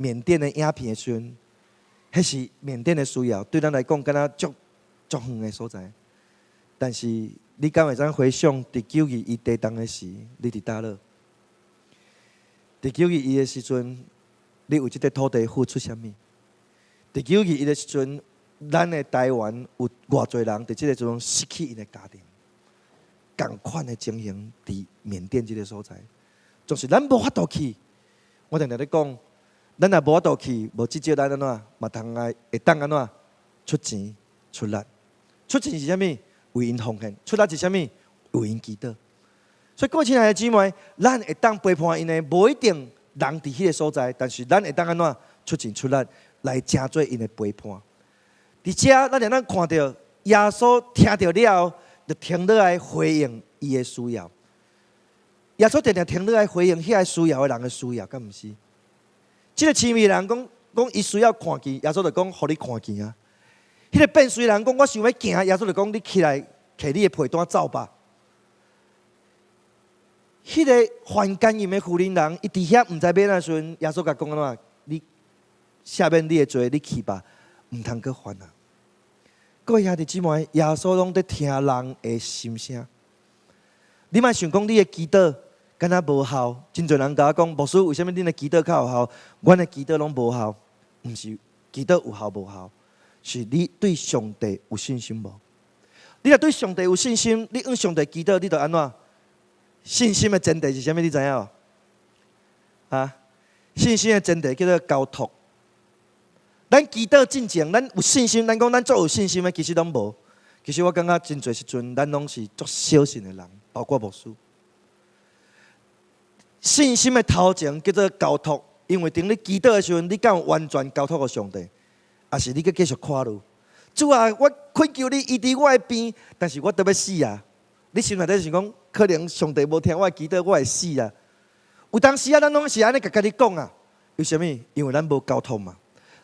緬甸的影片的時陣，彼是緬甸的需要，對咱來講，敢若足足遠的所在。但是你敢會當回想，佇921地動的時，你佇佗落？佇九二一的時陣，你為這塊土地付出啥物？佇九二一的時陣，咱的台灣有偌濟人佇這个時陣失去𪜶的家庭，仝款的情形佇緬甸這个所在，總是咱無法度去。我定定咧講，咱若無法度去，無至少咱按怎嘛通來會當按怎出錢出力。出錢是啥物？為𪜶奉獻。出力是啥物？為𪜶祈禱。所以各位親愛的姊妹，咱會當陪伴𪜶的，無一定人佇彼个所在，但是咱會當按怎出錢出力來成做𪜶的陪伴。佇遮，咱會當看著耶穌聽著了後，就停落來回應伊的需要。耶穌定定停落來回應遐個需要的人的需要，敢毋是？這個痴迷人講講伊需要看見，耶穌就講予你看見啊。彼個變繐人講我想欲行，耶穌就講你起來，提你的被單走吧。彼個犯姦淫的婦人人，伊佇遐毋知欲按怎時陣，耶穌共講按怎？你赦免你的罪，你去吧，毋通閣犯啊！各位兄弟姊妹，耶穌攏佇聽人的心聲。你莫想講你的祈禱敢若無效，真濟人共我講，牧師為啥物恁的祈禱較有效？阮的祈禱攏無效，毋是祈禱有效無效，是你對上帝有信心無？你若對上帝有信心，你向上帝祈禱，你就按怎？信心的前提是啥物？你知影無？啊，信心的前提叫做交託。咱祈禱進前，咱有信心，咱講咱足有信心的，其實攏無。其實我感覺真濟時陣，咱攏是足小信的人，包括牧師。信心的頭前叫做交託，因為當你祈禱的時陣，你敢有完全交託予上帝，抑是你閣繼續看路？主啊，我懇求你醫治我的病，但是我都欲死啊！你心內底想講，可能上帝無聽我的祈禱，我會死啊！有當時啊，咱攏是按呢共家己講啊，為啥物？因為咱無交託嘛。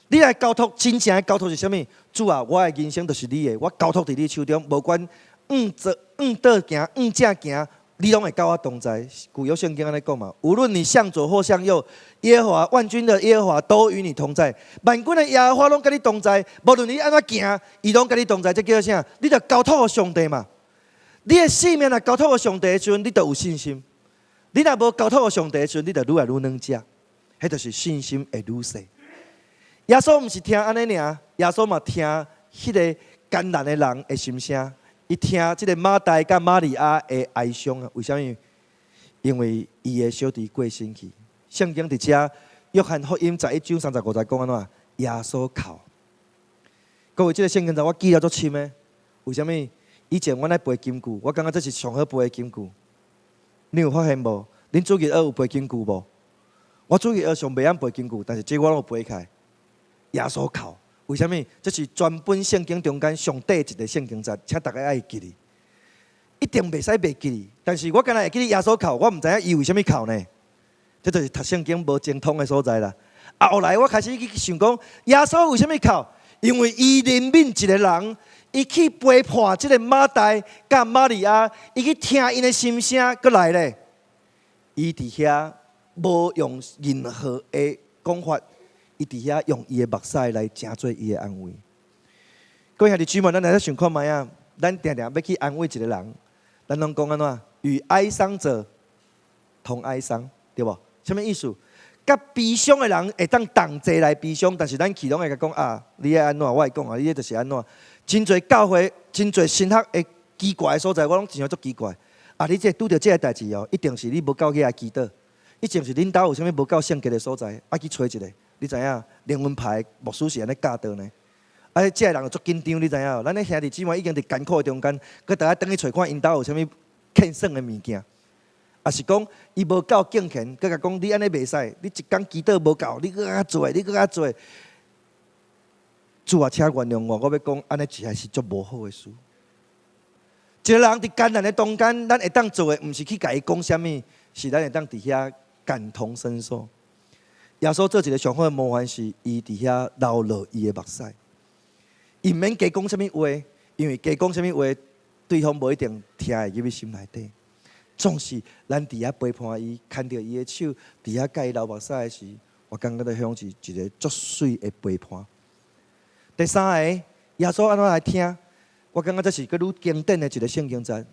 你來交託，真正的交託是啥物？主啊，我的人生就是你的，我交託佇你手中，無管往左往倒行，往正行，你攏會佮我同在。舊約聖經按呢講嘛，無論你向左或向右，耶和華萬軍的耶和華都與你同在。萬軍的耶和華攏佮你同在，無論你按怎行，伊攏佮你同在。這叫做啥？你著交託予上帝嘛。你的性命若交託予上帝的時陣，你就有信心。你若無交託予上帝的時陣，你就愈來愈軟食。彼就是信心會愈細。耶穌毋是聽按呢爾，耶穌嘛聽彼個艱難的人的心聲，伊聽這個馬大佮瑪利亞的哀傷啊。為啥物？因為伊的小弟過身去。聖經佇遮，約翰福音11章35節講按怎？耶穌哭。各位，這個聖經節我記得足深的。為啥物？以前阮愛背金句，我感覺這是上好背的金句。你有發現無？恁主日學有背金句無？我主日學上袂曉背金句，但是這我攏有背起來。耶穌哭，為啥物？這是全本聖經中間上短一個聖經節，請大家愛記得。一定袂使袂記得。但是我敢若會記得耶穌哭，我毋知影伊為啥物哭呢？這就是讀聖經無精通的所在啦。啊，後來我開始去想講，耶穌為啥物哭？因為伊憐憫一個人，伊去陪伴這個馬大佮瑪利亞，伊去聽𪜶的心聲，閣來咧。伊佇遐無用任何的講法，伊佇遐用伊的目屎來成做伊的安慰。各位兄弟姊妹，咱來想看覓啊？咱定定欲去安慰一個人，咱攏講按怎？與哀傷者同哀傷，對無？啥物意思？佮悲傷的人會當同齊來悲傷，但是咱去攏會共講啊，你愛按怎？我會講啊，你這就是按怎？真濟教會，真濟神學的奇怪的所在，我攏真正足奇怪。啊，你這拄著這个代誌哦，一定是你無夠起來祈禱，一定是恁兜有啥物無夠聖潔的所在，愛去揣一个。你知影靈恩派牧師是按呢教導呢？啊，這个人就足緊張，你知影？咱的兄弟姊妹已經佇艱苦的中間，閣著愛轉去揣看𪜶兜有啥物欠耍的物件。抑是講伊無夠敬虔，閣共講你按呢袂使，你一工祈禱無夠，你閣較濟，你閣較濟。主啊，請原諒我，我欲講按呢實在是足無好的事。一個人佇艱難的中間，咱會當做的，毋是去共伊講啥物，是咱會當佇遐感同身受。耶穌做一個上好的模範，是伊佇遐流落伊的目屎。伊毋免加講啥物話，因為加講啥物話，對方無一定聽會入去心內底。總是咱佇遐陪伴伊，牽著伊的手，佇遐共伊流目屎的時，我感覺就像是一個足媠的陪伴。第三个，耶穌按怎來聽？我感覺這是閣愈經典的一個聖經節。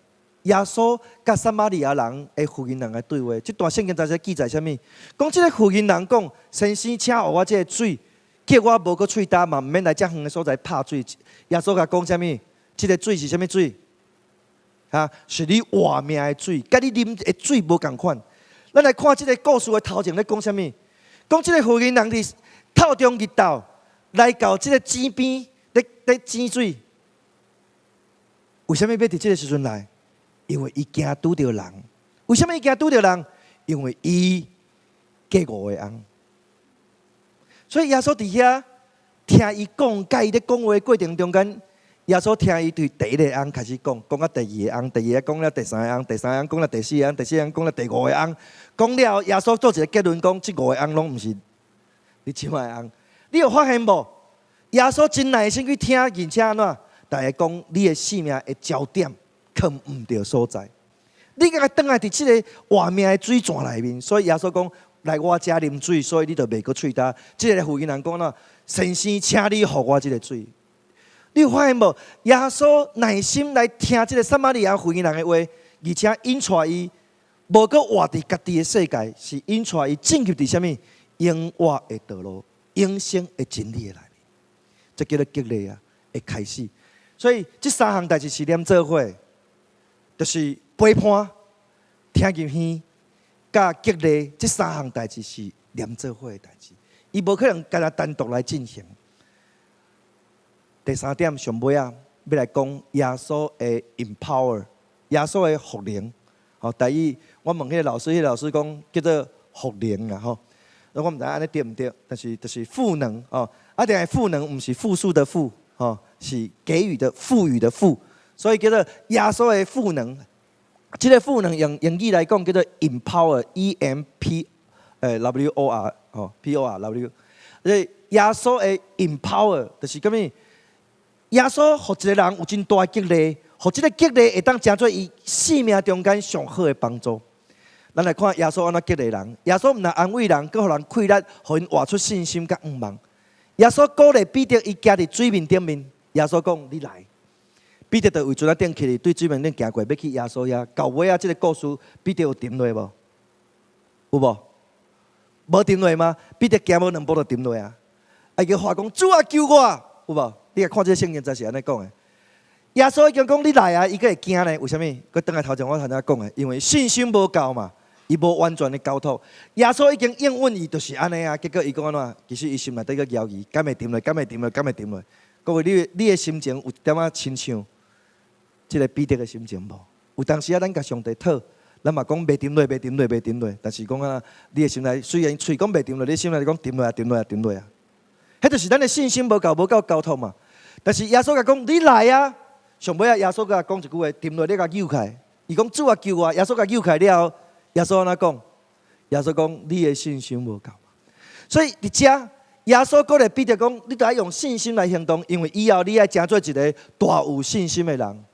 耶穌佮撒瑪利亞人的婦人人的對話，這段聖經節是記載啥物？講這個婦人人講：先生，請予我這个水，叫我無閣喙焦嘛，毋免來遮遠的所在拍水。耶穌共講啥物？這个水是啥物水？哈，是你活命的水，佮你啉的水無仝款。咱來看這个故事的頭前咧講啥物？講這个婦人人佇透中日頭來到這个井邊咧咧井水。為啥物欲佇這个時陣來？因為伊驚拄著人。為啥物伊驚拄著人？因為伊嫁五个翁。所以耶穌佇遐聽伊講，佮伊咧講話過程中間，耶穌聽伊對第一个翁開始講，講到第二个翁，第二个講了第三個翁，第三個翁講了第四個翁，第四個翁講了第五個翁，講了耶穌做一個結論，講這五個翁攏毋是你這擺的翁。你有發現無？耶穌真耐心去聽，而且按怎？逐家講你的生命的焦點囥毋著所在，你閣轉來佇這个活命的水泉內面，所以耶穌講來我遮啉水，所以你就袂閣喙焦。這个婦人講啦，先生，請你予我這个水。你有發現無？耶穌耐心來聽這个撒瑪利亞婦人的話，而且引帶伊無閣活佇家己的世界，是引帶伊進入佇啥物永活的道路、永生的真理的內面。這叫做激勵啊，的開始。所以這三項代誌是連做伙，就是陪伴、聽入耳、佮激勵，這三項代誌是連做伙的代誌，伊無可能干焦單獨來進行。第三點上尾仔，欲來講耶穌的 empower，耶穌的賦能。吼，第一，我問彼个老師，彼个老師講叫做賦能啊，吼。我毋知按呢對毋對，但是就是賦能哦。啊，但是賦能毋是複數的複，吼，是給予的賦予的賦，所以叫做耶穌的賦能。這个賦能用英語來講叫做 empower，E M P W O R 吼，P O R W。所以耶穌的 empower 就是啥物？耶穌予一个人有真大的激勵，予這个激勵會當成做伊生命中間上好的幫助。咱來看耶穌按怎激勵人，耶穌毋但安慰人，閣予人氣力，予𪜶活出信心佮向望。耶穌鼓勵彼得，伊行佇水面頂面，耶穌講：你來。彼得就為船仔頂起來，對水面頂行過，欲去耶穌遐。到尾仔，這个故事，彼得有沉落無？有無？無沉落嗎？彼得行無兩步就沉落啊！啊，伊閣喊講：主啊，救我！有無？你來看這个聖經，真是按呢講的。耶穌已經講你來啊，伊閣會驚呢？為啥物？閣轉來頭前我頭先講的，因為信心無夠嘛，伊無完全的交託。耶穌已經應允伊，就是按呢啊。結果伊講按怎？其實伊心內底閣猶豫，敢會沉落？敢會沉落？敢會沉落？各位，你的心情有點仔親像這个彼得的心情無？有當時啊，咱共上帝討，咱嘛講袂沉落，袂沉落，袂沉落。但是講啊，你的心內雖然喙講袂沉落，你心內講沉落啊，沉落啊，沉落啊。彼就是咱的信心無夠，無夠交託嘛。但是耶穌共講，你來啊！上尾仔，耶穌共講一句話：沉落你共搝起來。伊講主啊救我！耶穌共搝起來了後，耶穌按怎講？耶穌講你的信心無夠。所以佇遮，耶穌鼓勵彼得講：你著愛用信心來行動，因為以後你愛成做一个大有信心的人。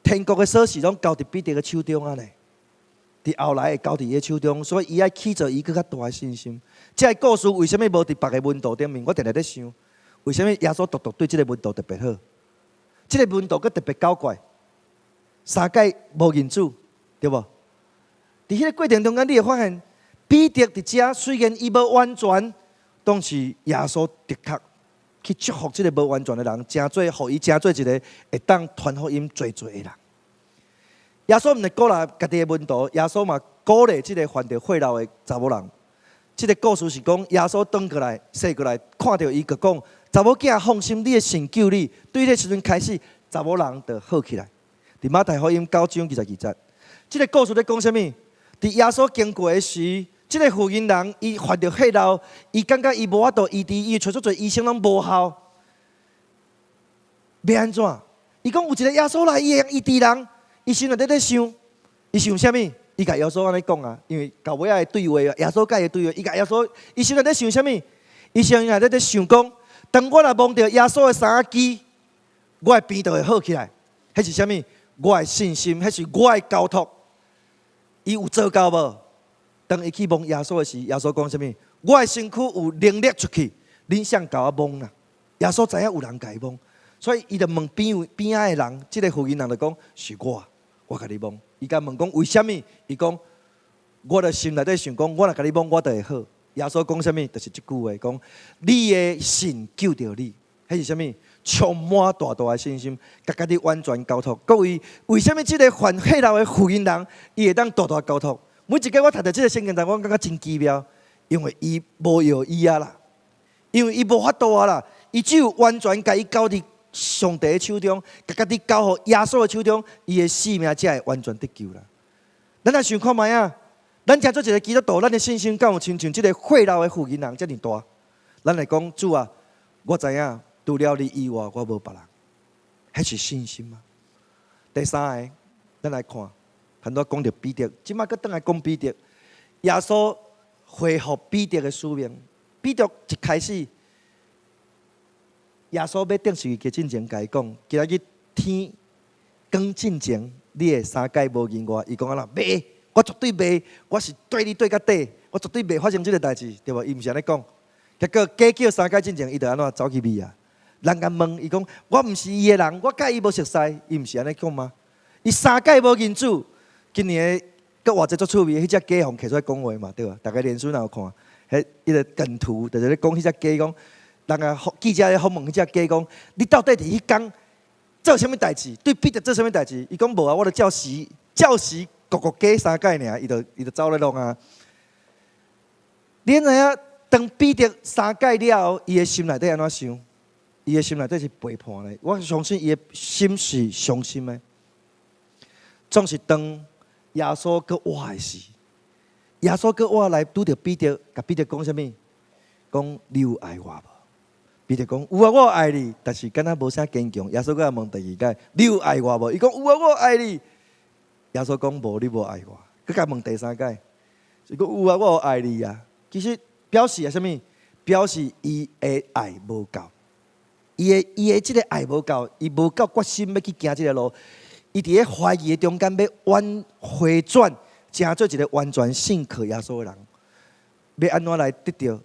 天國的鎖匙攏交佇彼得的手中啊咧，佇後來會交佇伊的手中，所以伊愛起造伊閣較大的信心。這个故事為啥物無佇別个門徒頂面？我定定咧想，為啥物耶穌獨獨對這个門徒特別好？這个門徒閣特別狡怪，三擺無認主，對無？佇彼个過程中間，你會發現彼得佇遮雖然伊無完全，當時耶穌的確去祝福這个無完全的人，成做予伊成做一个會當傳福音濟濟的人。耶穌毋是鼓勵家己的門徒，耶穌嘛鼓勵這个犯著血漏的查某人。這个故事是講耶穌轉過來、踅過來，看著伊，就講：查某囝放心，你的信救你。對彼个時陣開始，查某人就好起來。佇馬太福音9章22節，這个故事咧講啥物？佇耶穌經過的時，這个婦人人伊犯著血漏，伊感覺伊無法度醫治，伊揣足濟醫生攏無效，欲按怎？伊講有一个耶穌來，伊會醫治人。伊心內底咧想，伊想啥物？伊共耶穌按呢講啊，因為到尾仔的對話，耶穌佮伊對話，伊共耶穌，伊心內底想啥物？伊心內底咧想講，當我若摸著耶穌的衫仔枝，我的病就會好起來。彼是啥物？我的信心，彼是我的交託。伊有做到無？當伊去摸耶穌的時，耶穌講啥物？我的身軀有能力出去，恁誰共我摸啦？耶穌知影有人共伊摸，所以伊就問邊邊仔的人，這个婦人人就講是我。我共你摸，伊共問講為啥物？伊講我的心內底想講，我若共你摸，我就會好。耶穌講啥物？就是這句話，講你的信救著你。彼是啥物？充滿大大的信心，共家己完全交託。各位，為啥物這个犯血漏的婦人人，伊會當大大交託？每一擺我讀著這个聖經，我感覺真奇妙，因為伊無藥醫啊啦，因為伊無法度啊啦，伊只有完全共伊交佇上帝的手中，共家己交予耶穌的手中，伊的性命才會完全得救啦。咱來想看覓仔，咱成做一个基督徒，咱的信心敢有親像這个血漏的婦人遮爾大？咱會講，主啊，我知影，除了你以外，我無別人。彼是信心嗎？第三个，咱來看，頭拄講著彼得，這擺閣轉來講彼得。耶穌恢復彼得的使命。彼得一開始，耶穌欲釘十字架進前，共伊講：今仔日天光進前，你會三擺無認我。伊講按怎？袂，我絕對袂，我是綴你綴甲底，我絕對袂發生這个代誌，對無？伊毋是按呢講。結果雞叫三擺進前，伊就按怎走去避啊？人共問伊講：我毋是伊的人，我佮伊無熟似，伊毋是按呢講嗎？伊三擺無認主。今年閣活這足趣味，彼隻雞予提出來講話嘛，對無？逐家臉書若有看，彼彼个梗圖，就是咧講彼隻雞講，人共記者咧訪問彼隻雞講，你到底佇彼工做啥物代誌？對彼得做啥物代誌？伊講無啊，我著照時照時咕咕雞三擺爾，伊就走咧弄啊。你知影當彼得三擺了後，伊的心內底按怎想？伊的心內底是背叛的。我相信伊的心是傷心的。總是當耶穌閣活的時，耶穌閣活來拄著彼得，共彼得講啥物？講你有愛我無？彼得講有啊，我愛你，但是敢若無啥堅強。耶穌閣問第二擺，你有愛我無？伊講有啊，我愛你。耶穌講無，你無愛我。閣共問第三擺，伊講有啊，我有愛你啊。其實表示啊啥物？表示伊的愛無夠，伊的這个愛無夠，伊無夠決心欲去行這个路。伊佇咧懷疑的中間，欲挽回轉，成做一个完全信靠耶穌的人，欲按怎來得著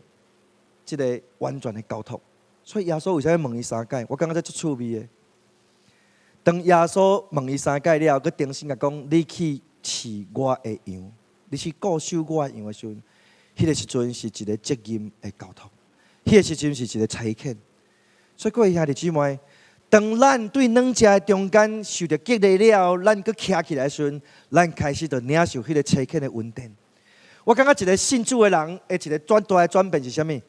這个完全的交託？所以耶穌為啥物問伊三擺？我感覺這足趣味的。當耶穌問伊三擺了後，閣重新共講：你去飼我的羊，你去顧守我的羊的時陣，彼个時陣是一个責任的交託，彼个時陣是一个差遣。所以各位兄弟姊妹，當咱對兩者的中間受著激勵了後，咱閣徛起來時陣，咱開始就領受彼个差遣的恩典。我感覺一个信主的人的一个轉大的轉變是啥物？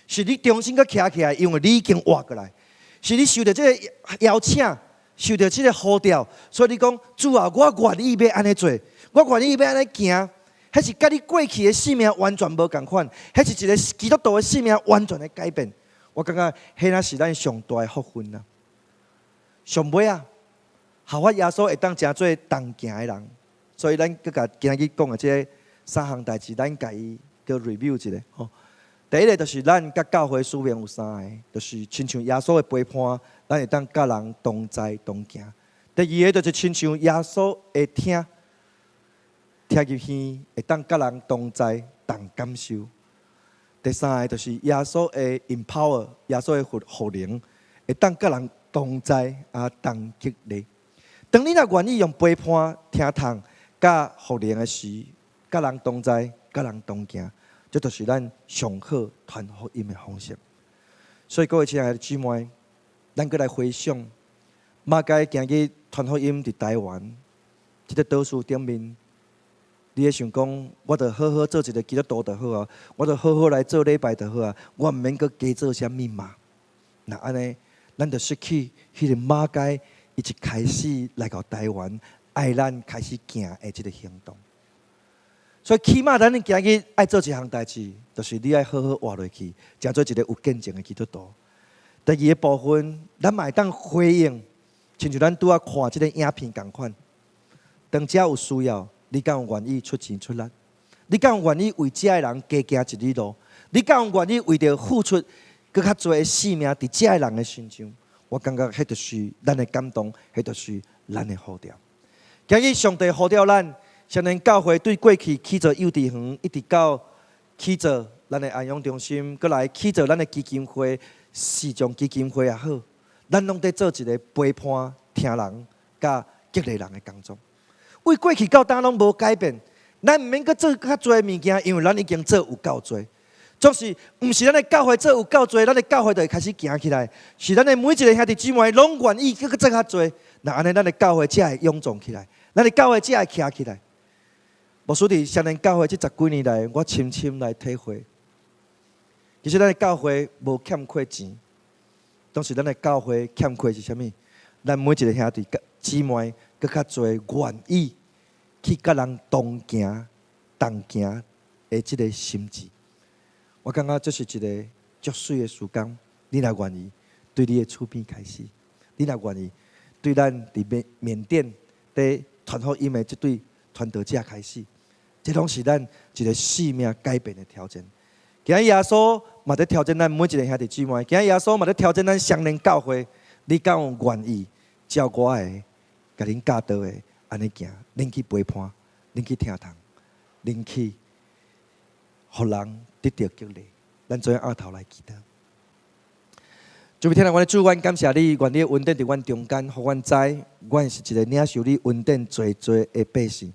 是你重新閣徛起來，因為你已經活過來，是你受著這个邀請，受著這个呼召，所以你講，主啊，我願意欲按呢做，我願意欲按呢行，彼是佮你過去的生命完全無仝款，彼是一个基督徒的生命完全的改變。我感覺彼若是咱上大的福分啊！上尾啊，效法耶穌會當成做同行的人，所以咱閣共今仔日講的這三項代誌，咱共伊閣 review 一下吼。第一个就是咱佮教會使命有三个，就是親像耶穌的陪伴，咱會當佮人同在同行。第二个就是親像耶穌的聽，聽入耳，會當佮人同在同感受。第三个就是耶穌的 empower，耶穌的賦能，會當佮人同在啊同激勵。當你若願意用陪伴、聽痛、佮賦能的時，佮人同在、佮人同行，這就是咱上好傳福音的方式。所以各位親愛的姊妹，咱閣來回想，馬偕今日傳福音佇台灣這个島嶼頂面，你會想講，我著好好做一个基督徒就好啊，我著好好來做禮拜就好啊，我毋免閣加做啥物嘛。若按呢，咱就失去彼个馬偕伊一開始來到台灣，愛咱開始行的這个行動。所以起碼咱今日愛做一項代誌，就是你愛好好活落去，成做一個有見證的基督徒。第二个部分，咱嘛會當回應，親像咱拄仔看這个影片仝款。當遮有需要，你敢有願意出錢出力？你敢有願意為遮的人加行一里路？你敢有願意為著付出閣較濟的性命佇遮的人的身上？我感覺彼就是咱的感動，彼就是咱的呼召。今日上帝呼召咱，相信教會對過去起做幼稚園，一直到起做咱的安養中心，閣來起做咱的基金會、視障基金會也好，咱攏佇做一个陪伴、聽人、佮激勵人的工作。為過去到今攏無改變，咱毋免閣做較濟物件，因為咱已經做有夠濟。總是毋是咱的教會做有夠濟，咱的教會就會開始行起來。是咱的每一个兄弟姊妹攏願意閣做較濟，若按呢，咱的教會才會勇壯起來，咱的教會才會徛起來。牧師佇雙連教會這十幾年來，我深深來體會，其實咱的教會無欠缺錢，當時咱的教會欠缺是啥物？咱每一个兄弟姊妹閣較濟願意去佮人同行，同行的這个心志。我感覺這是一个足媠的時間。你若願意對你的厝邊開始，你若願意對咱佇緬緬甸佇傳福音的這對傳道者開始，這攏是咱一个生命改變的挑戰。今日耶穌嘛佇挑戰咱每一个兄弟姊妹，今日耶穌嘛佇挑戰咱雙連教會，你敢有願意照我的，共恁教導的按呢行？恁去陪伴，恁去聽堂，恁去予人得著激勵。咱做伙徹頭來祈禱。主天父，阮的主，阮感謝你，願你的恩典佇阮中間，予阮知，阮是一个領受你恩典濟濟的百姓。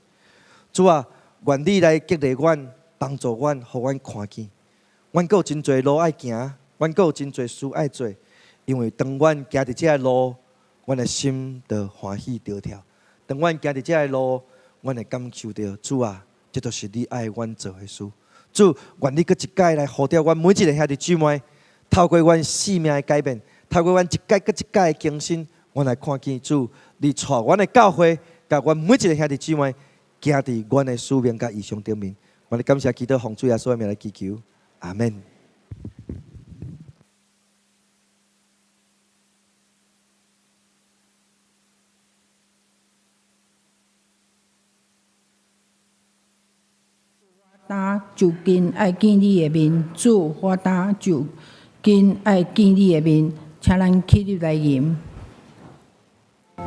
主啊，願你來激勵阮，幫助阮，予阮看見，阮閣有真濟路愛行，阮閣有真濟事愛做。因為當阮行佇這个路，阮的心就歡喜著跳；當阮行佇這個路，阮會感受著主啊，這就是你愛阮做的事。主，願你閣一擺來呼召阮每一个兄弟姊妹。透過阮生命的改變，透過阮一擺閣一擺的更新，阮來看見主，你帶阮的教會，佮阮每一个兄弟姊妹，行佇阮的使命佮異象頂面。我哋感謝基督奉主耶穌的名來祈求，阿們。今就近愛見你的面，主，我今就近愛見你的面，請咱起立來吟。主。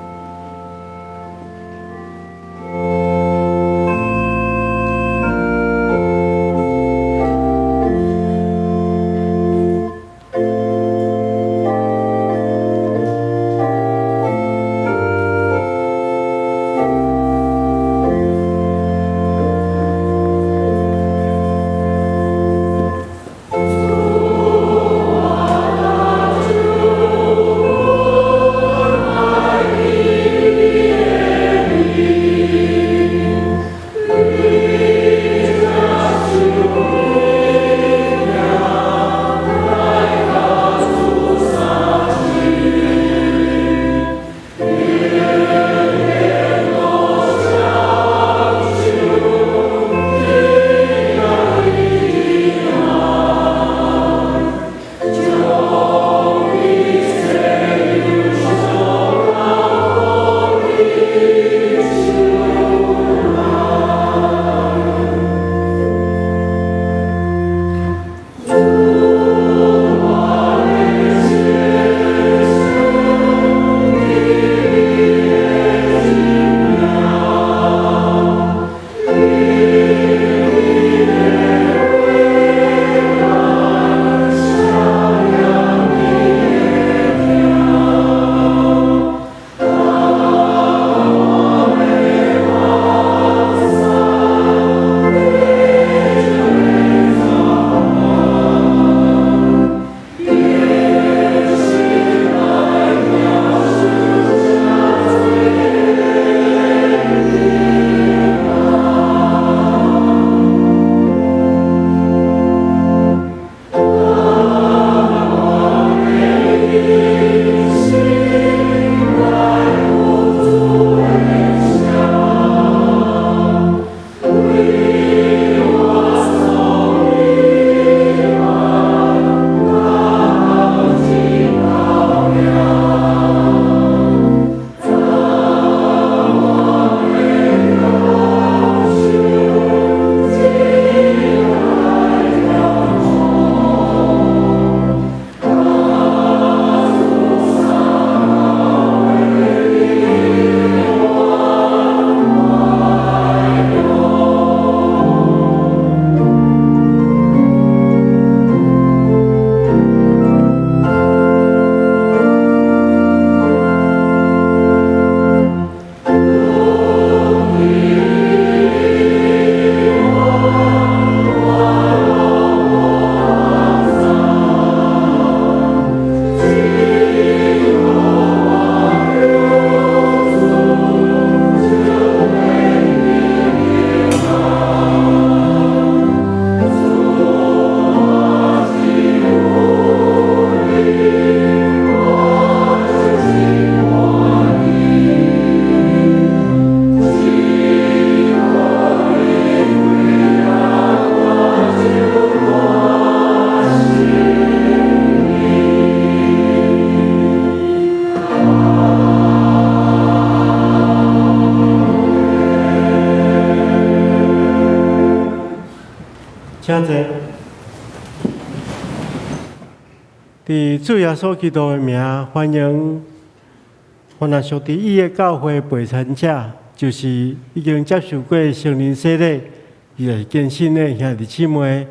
請坐。佇主耶穌基督的名，歡迎凡若屬佇伊的教會陪餐者，就是已經接受過聖靈洗禮，伊就是堅信的兄弟姊妹，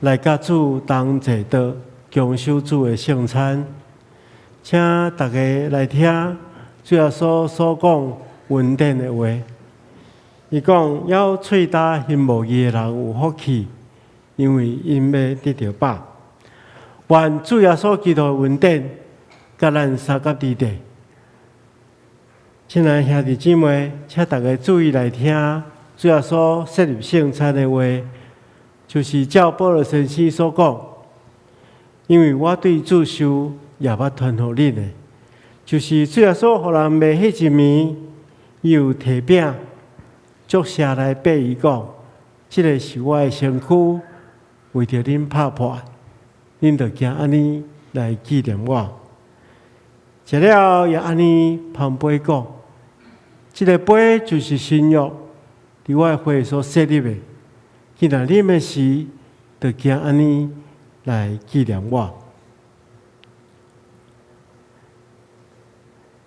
來佮主同坐桌，共守主的聖餐。請大家來聽主耶穌所講恩典的話。伊講：枵喙焦行無義的人有福氣，因為𪜶欲得著飽。願主耶穌基督的恩典，佮咱相佮佇咧。親愛兄弟姊妹，請大家注意來聽主耶穌設立聖餐的話，就是照保祿先生所講，因為我對主受也捌傳予恁的，就是主耶穌予人賣彼一暝，伊有提餅，祝謝來擘伊講：這个是我的身軀，為著恁拍破，恁著行按呢來紀念我。食了也按呢捧杯講：這个杯就是新約，佇我的血所設立的。既然啉的時，著行按呢來紀念我。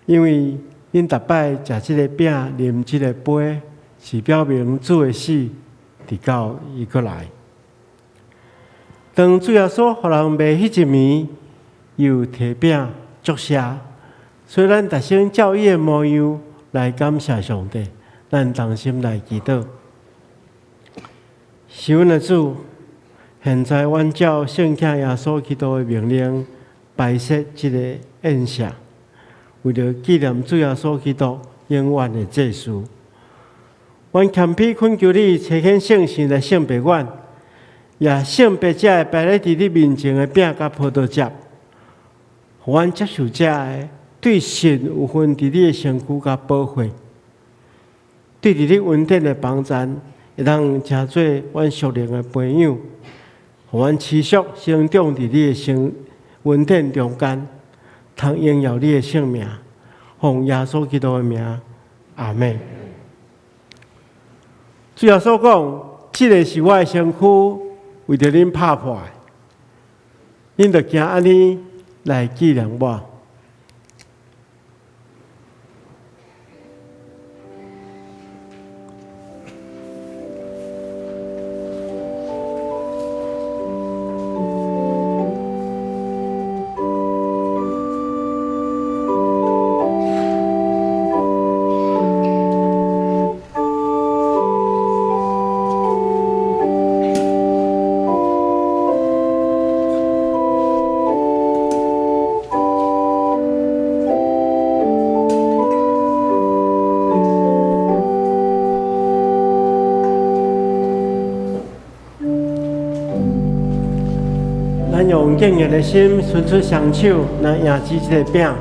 因為恁逐擺食這个餅、啉這个杯，是表明主的死，直到伊閣來。當主耶穌予人賣彼一暝，伊有提餅祝謝，所以咱逐先照伊的模樣來感謝上帝。咱同心來祈禱。是阮的主，現在阮照聖子耶穌基督的命令，擺設這个宴席，為著紀念主耶穌基督永遠的祭司。阮謙卑懇求你，差遣聖神來聖別阮，也聖別這个擺咧佇你面前的餅佮葡萄汁，予阮接受這个對神有份佇你的身軀佮寶血，對佇你恩典的幫贊，會當成做阮屬靈的培養，予阮持續成長佇你的聖恩典中間，通榮耀你的聖名，奉耶穌基督的名，阿們。主耶穌講：這个是我的身軀，為著恁拍破的，恁著行按呢來紀念我。咱用敬虔的心，伸出雙手來迎接這个餅，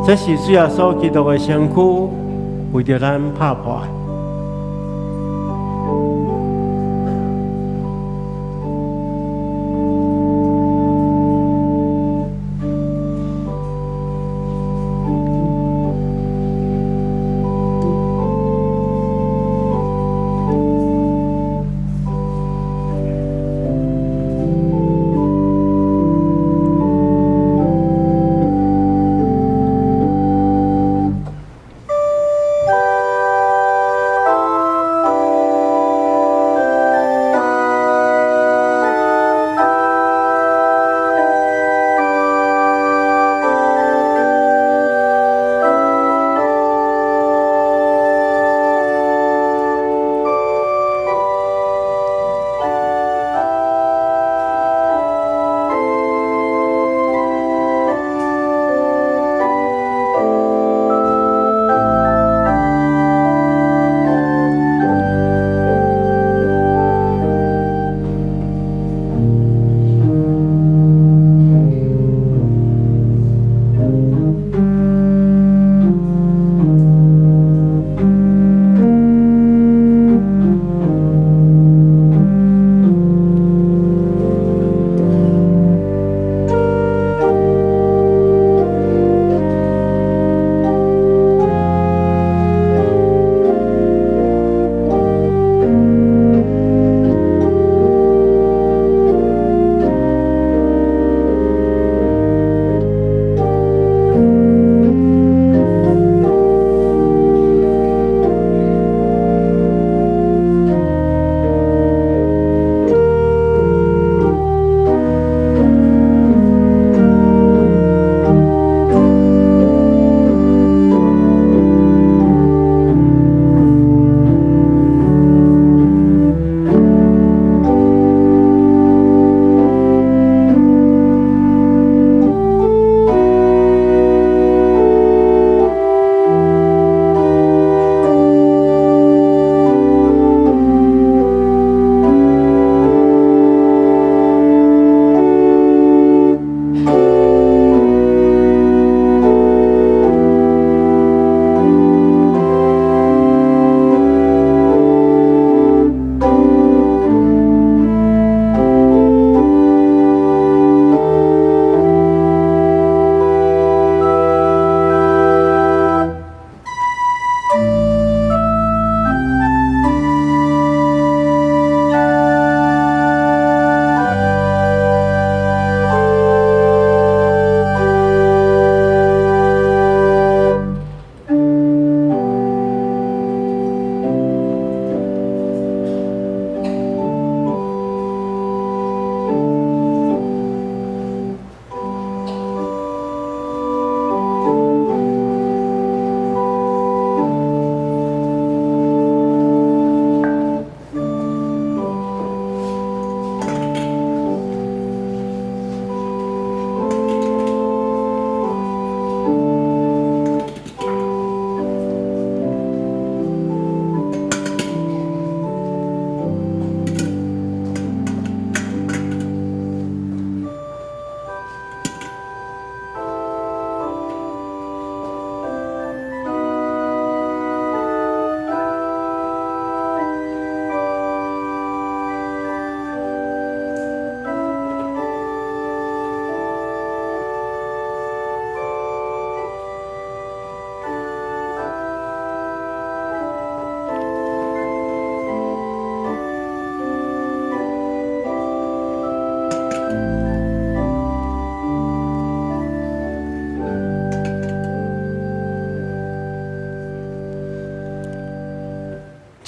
這是主耶穌基督的身軀，為著咱拍破。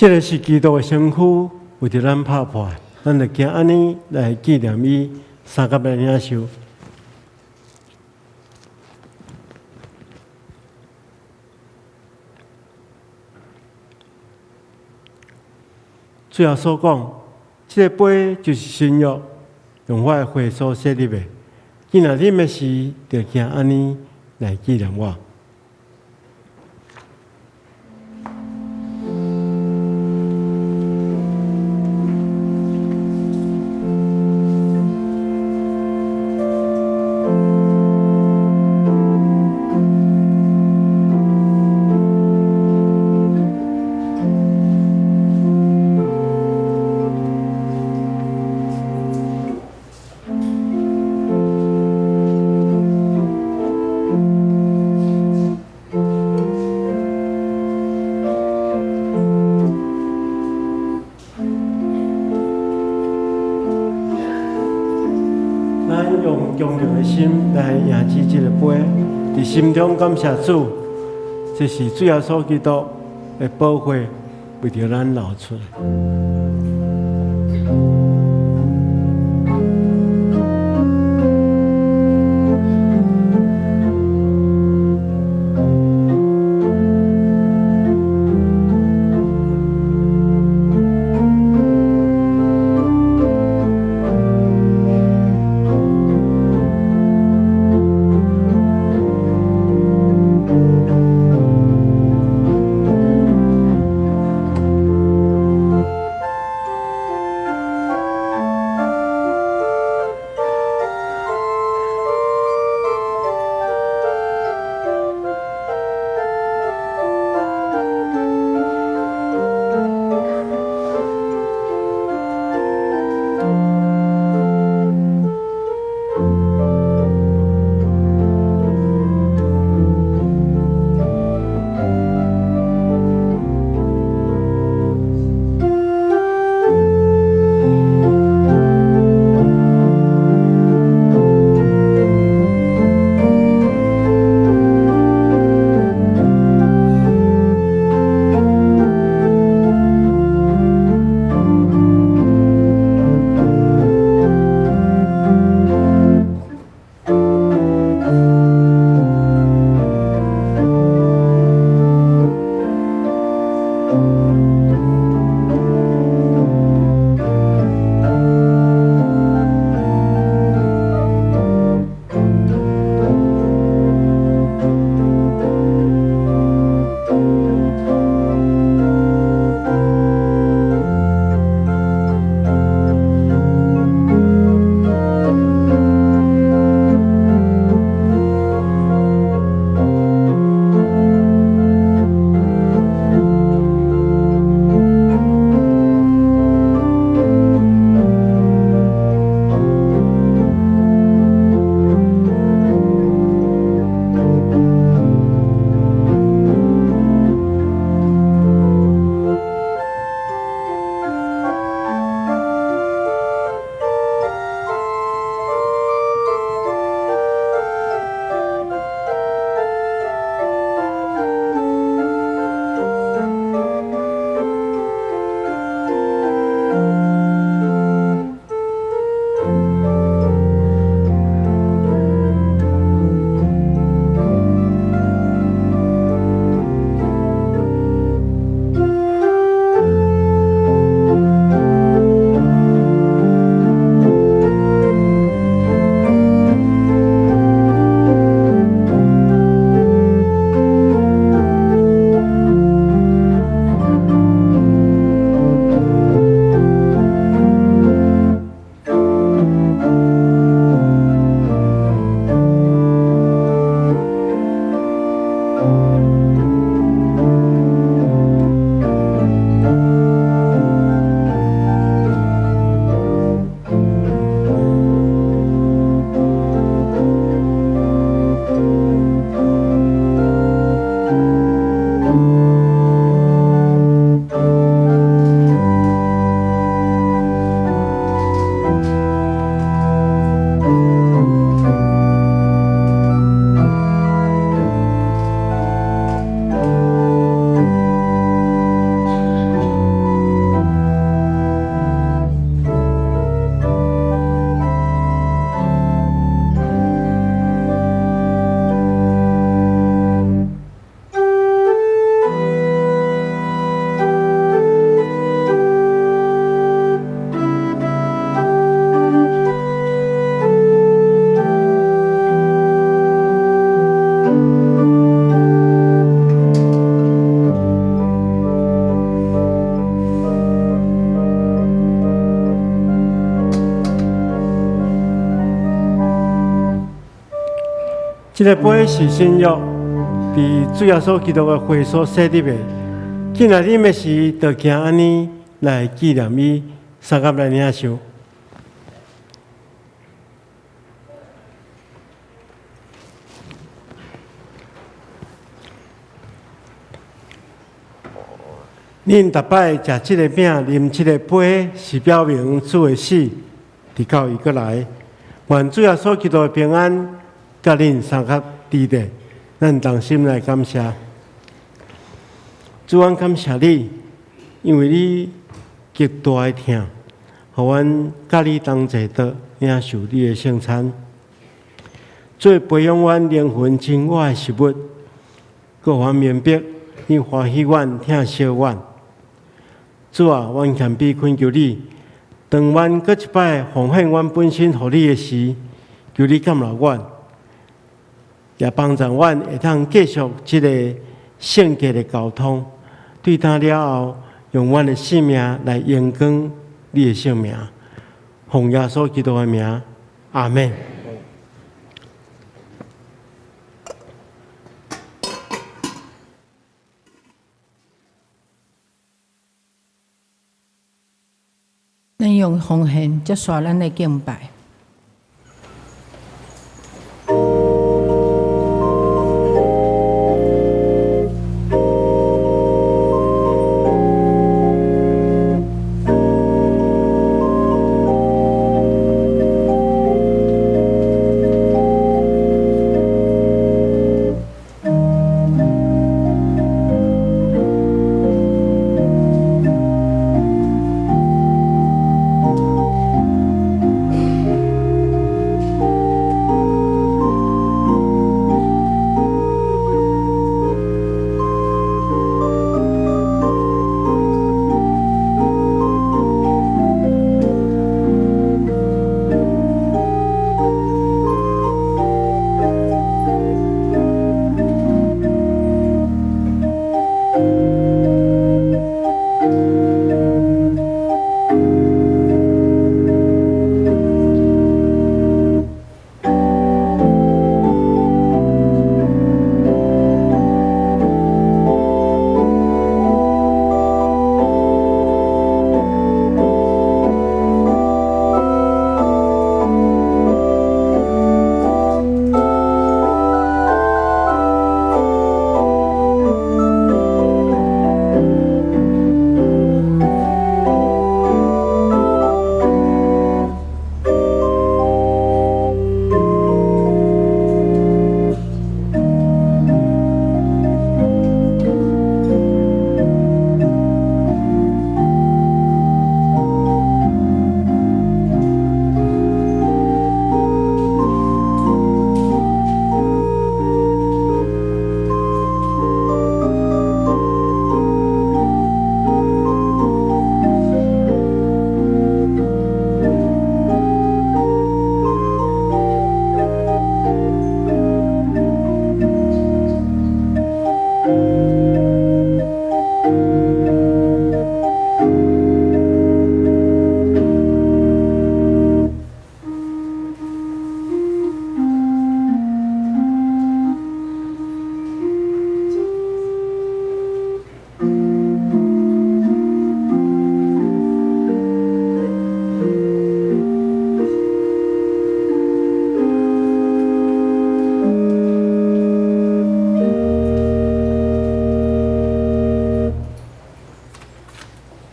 這个是基督的身軀，為著咱拍破，咱就行按呢來紀念伊，相佮來領受。主耶穌講，這个杯就是新約，用我的血所設立的。汝若啉的時，就行按呢來紀念我。咱用恭敬的心來仰視這個杯，佇心中感謝主，這是主耶穌基督的寶血為著咱流出來。這个杯是新約，佇主耶穌基督的血所設立的。進來啉的時，就行按呢來紀念伊，相佮來領受。恁逐擺食這个餅、啉這个杯，是表明主的死，直到伊閣來。願主耶穌基督的平安，佮恁相佮佇咧，咱同心來感謝。主，阮感謝你，因為你極大的疼，予阮佮你同齊桌領受你的聖餐，做培養阮靈魂真我的食物，閣予阮明白你歡喜阮、疼惜阮。主啊，阮謙卑懇求你，當阮閣一擺奉獻阮本身予你的時，求你接納阮，也幫助阮會當繼續這个聖潔的交通。對今了後，用阮的性命來榮光你的聖名，奉耶穌基督的名，阿們。咱用奉獻結束咱的敬拜。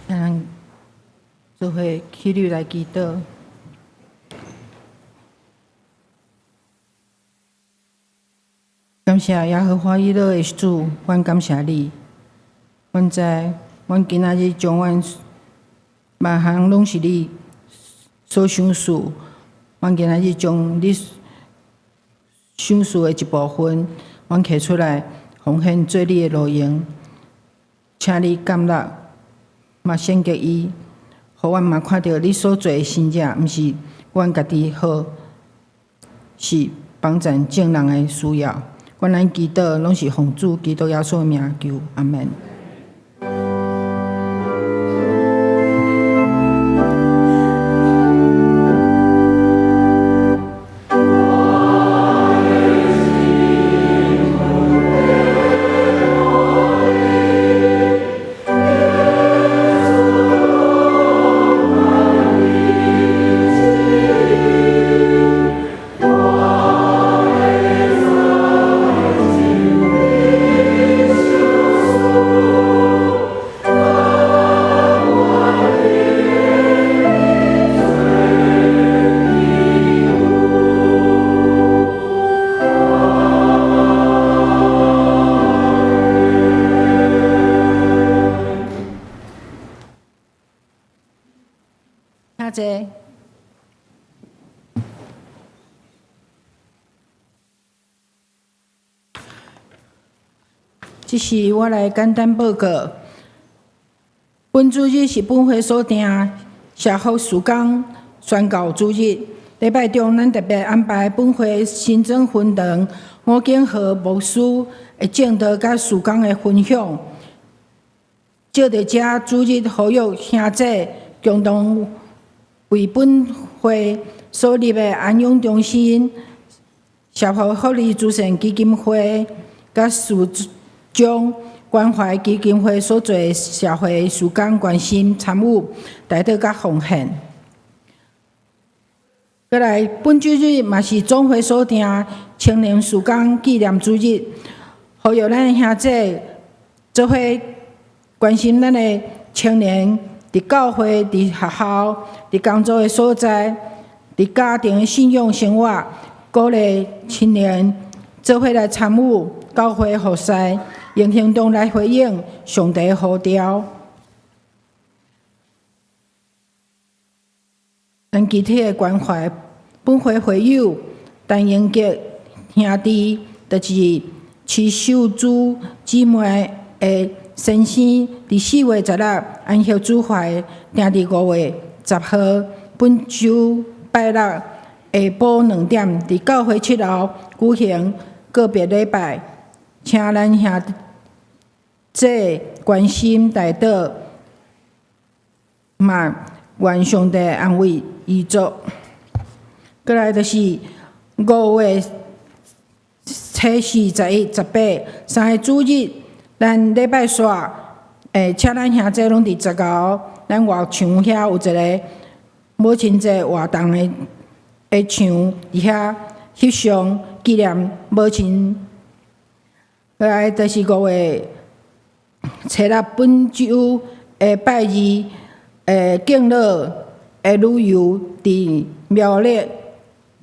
咱做伙起立來祈禱。感謝耶和華以勒的主，阮感謝你。阮知，阮今仔日將阮萬項攏是你所賞賜。阮今仔日將你賞賜的一部分，阮摕出來奉獻做你的奴傭，請你接納，嘛聖潔伊，予阮嘛看著你所做的神跡，毋是阮家己好，是幫贊眾人的需要。阮按呢祈禱，攏是奉主基督耶穌的名求，阿們。坐。這是我來簡單報告。本主日是本會所定社福事工宣教主日。禮拜中，咱特別安排本會新莊分堂吳景和牧師的證道佮事工的分享。藉著這主日呼籲兄姊共同為本會所立的安養中心、社會福利慈善基金會佮事長關懷基金會所做的社會事工關心參與、代禱佮奉獻。過來，本主日嘛是總會所定青年事工紀念主日，呼籲咱的兄姊做伙關心咱的青年，佇教會、佇學校、佇工作的所在、佇家庭的信仰生活，鼓勵青年做伙來參與教會服侍，用行動來回應上帝呼召。咱具體的關懷，本會會友陳英傑兄弟，就是徐秀珠姊妹的先生，佇4月16安息主懷，定佇5月10號，本週拜六下晡2點，佇教會七樓舉行告別禮拜，請咱兄姊關心代禱，嘛願上帝安慰遺族。過來就是5月初四、11、18三个主日，咱禮拜四，請咱兄姊攏佇十五，咱外牆遐有一个母親節活動的牆，佇遐翕相紀念母親。過來就是5月初六，本週的拜二，敬老的旅遊佇苗栗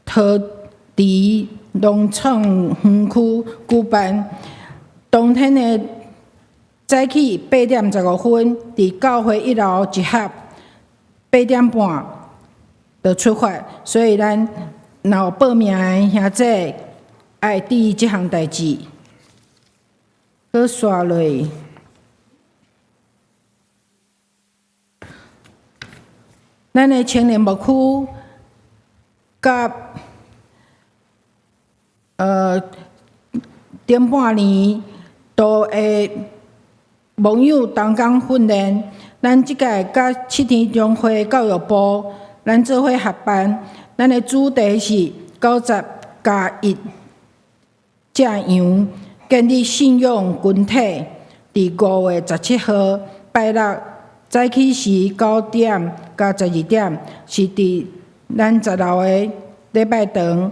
桃池農創園區舉辦。當天的早起8點15分，佇教會一樓集合，8點半就出發。所以咱若有報名的兄姊，愛注意這項代誌。閣紲落。咱的青年牧區佮頂半年度的牧養同工訓練，咱這屆佮七天中會教育部，咱做伙合辦。咱的主題是90+1隻羊建立信仰群體。佇5月17號拜六早起時9點到12點，是佇咱十樓的禮拜堂。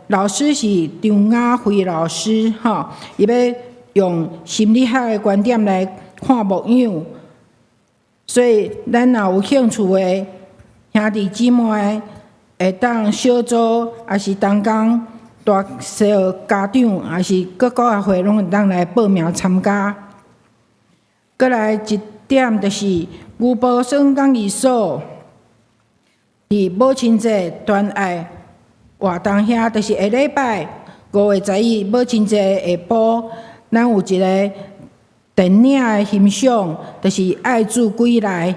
老師是張雅慧老師，吼，伊欲用心理學的觀點來看牧養，所以咱若有興趣的兄弟姊妹，會當小組，抑是同工大細家長，抑是各個學會，攏會當來報名參加。閣來一點就是牛埔耍講義所佇母親節關愛活動遐，就是下禮拜5月11母親節下晡，咱有一个電影的欣賞，就是愛主歸來。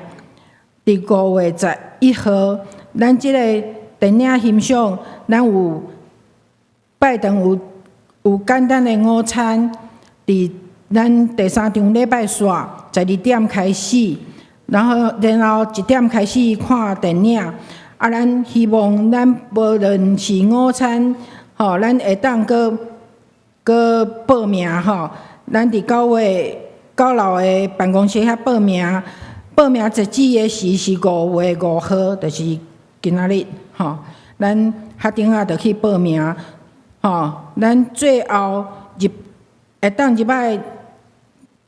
佇5月11號，咱這个電影欣賞，咱有拜堂有簡單的午餐，佇咱第三場禮拜四12點開始，然後1點開始看電影。啊，咱希望咱無論是午餐，吼，咱會當閣報名吼。咱佇9月9樓的辦公室遐報名，報名截止的時是5月5號，就是今仔日吼。咱較頂仔就去報名，吼。咱最後入會當入來，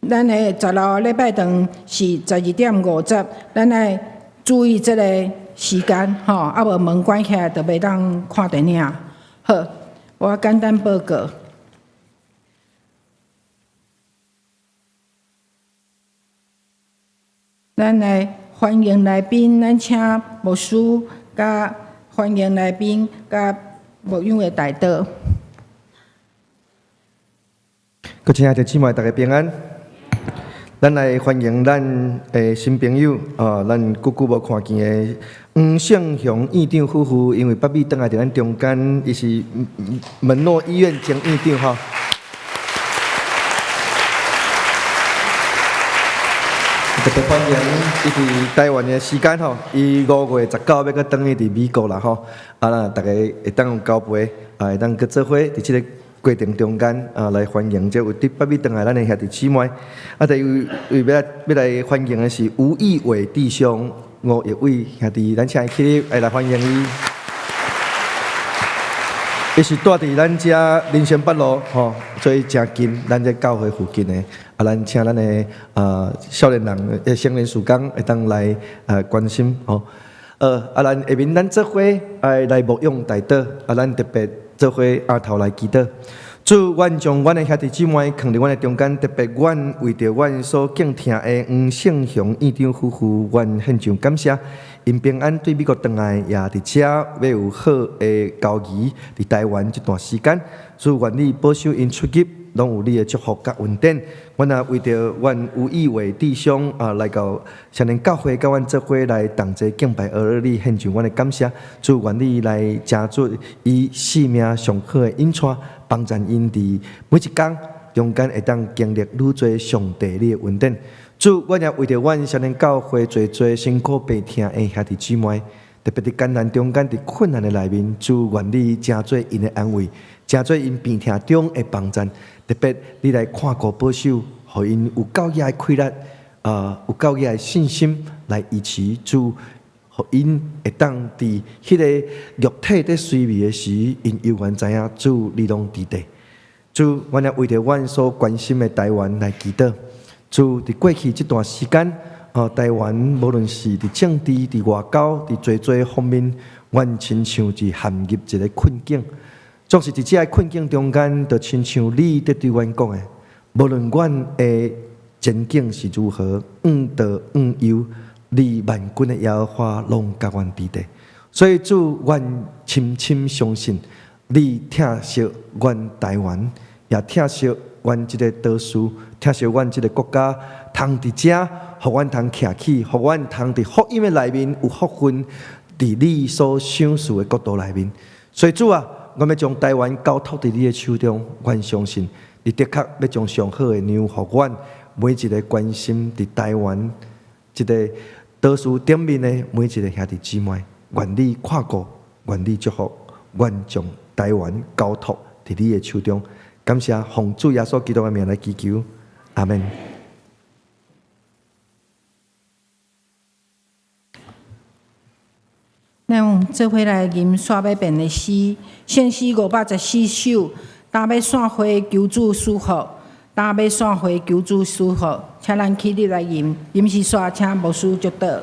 咱的十樓禮拜堂是12點50，咱愛注意這个時間，吼，啊無門關起來就袂當看電影。好，我簡單報告。咱來歡迎來賓，咱請牧師佮歡迎來賓佮牧養的代禱。各位親愛的姊妹，大家平安。咱來歡迎咱的新朋友，啊，咱久久無看見的黃勝雄院長夫婦，因為北美轉來佇咱中間，伊是門諾醫院前院長吼。特別歡迎伊佇台灣的時間吼，伊5月19欲閣轉去佇美國啦吼。啊，咱大家會當有交陪，啊，會當閣做伙佇這個過程中間啊，來歡迎這位佇北美轉來咱的兄弟姊妹。啊，第二位欲來歡迎的是吳義偉弟兄，吳義偉兄弟，咱請伊起立來歡迎伊。伊是住佇咱遮林森北路吼，所以誠近，咱這教會附近的。啊，咱請咱的少年人、青年事工會當來關心吼。啊，咱下面咱做伙愛來牧養代禱，啊，咱特別做伙阿頭來祈禱。主，阮將阮的兄弟姊妹囥佇阮的中間，特別阮為著阮所敬疼的黃勝雄院長夫婦，阮獻上感謝。𪜶平安對美國轉來，也佇遮欲有好的交誼，佇台灣這段時間，主願你保守𪜶出入，攏有你的祝福佮恩典。阮也為著阮吳義偉弟兄啊，來到少年教會，佮阮做伙來同齊敬拜阿你，獻上阮的感謝。主願你來成就伊生命上好的引帶，幫助𪜶佇每一工中間會當經歷愈濟上帝你的恩典。主，阮也為著阮少年教會濟濟辛苦病疼的兄弟姊妹，特別佇艱難中間，佇困難的內面，主願你成做𪜶的安慰，成做𪜶病疼中的幫贊。特別你來看顧保守，予𪜶有夠額的氣力，有夠額的信心來維持主，予𪜶會當佇彼个肉體佇衰微的時，𪜶猶原知影主你攏佇咧。主，阮也為著阮所關心的台灣來祈禱。主，佇過去這段時間，台灣無論是佇政治、佇外交、佇濟濟方面，阮親像是陷入一个困境。總是佇這个困境中間，就親像你佇對阮講的，無論阮的前景是如何，向左向右，你萬軍的耶和華攏佮阮佇咧。所以主，阮深深相信，你疼惜阮台灣，也疼惜阮這个島嶼，疼惜阮這个國家，通佇遮，予阮通徛起，予阮通佇福音的內面有福分，佇你所賞賜的國度內面。所以主啊，阮欲將台灣交託佇你的手中，阮相信你的確欲將上好的糧予阮每一个關心佇台灣這个島嶼頂面的每一个兄弟姊妹，願你看顧，願你祝福，阮將台灣交託佇你的手中。感謝奉主耶穌基督的名來祈求，阿們。咱用做伙來吟煞尾遍的詩，聖詩514首，今欲散回求主賜福，今欲散回求主賜福，請咱起立來吟，吟詩煞請牧師祝禱。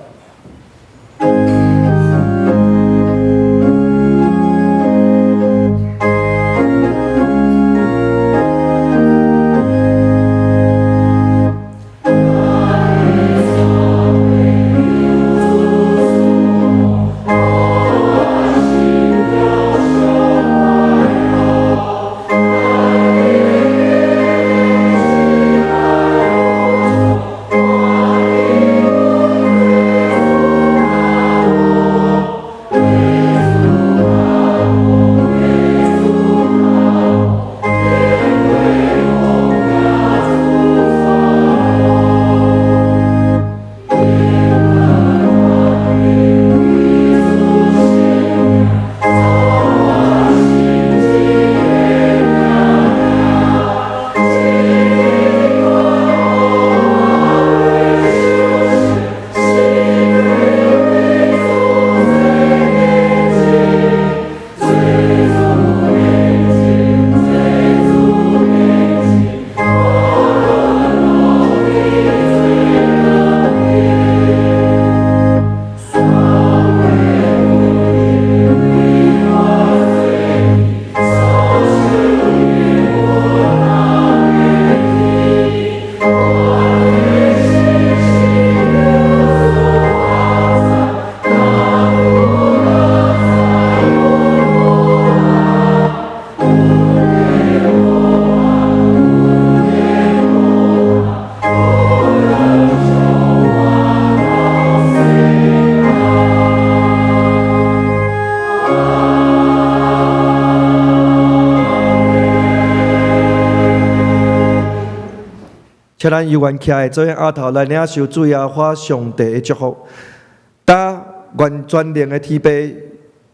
請咱有緣徛來做額頭來領受主耶和華上帝的祝福。擔願全能的天父、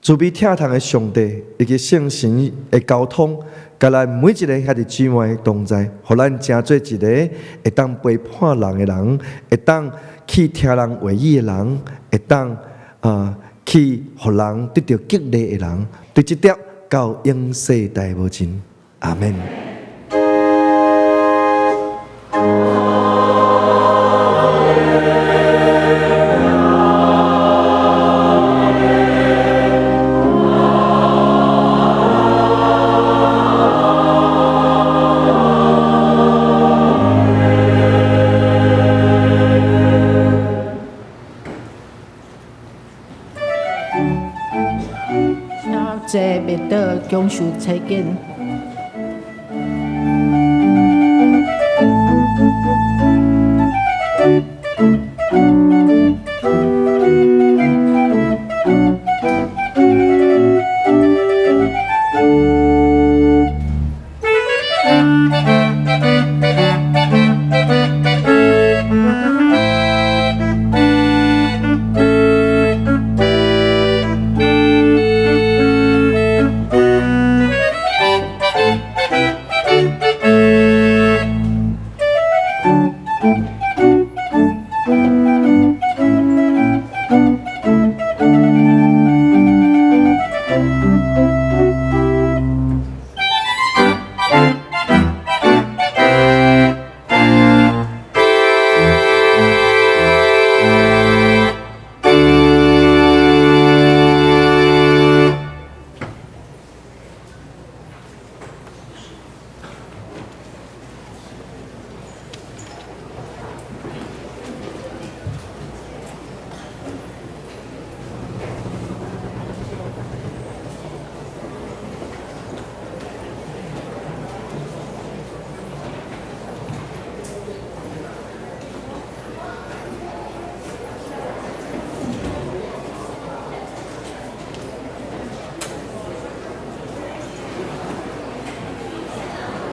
慈悲疼痛的上帝以及聖神的交通，佮咱每一个兄弟姊妹同在，予咱成做一個會當陪伴人的人，會當去聽人話語的人，會當啊去予人得著激勵的人，對這點到永世代無盡。阿門。請坐，袂倒，享受餐點。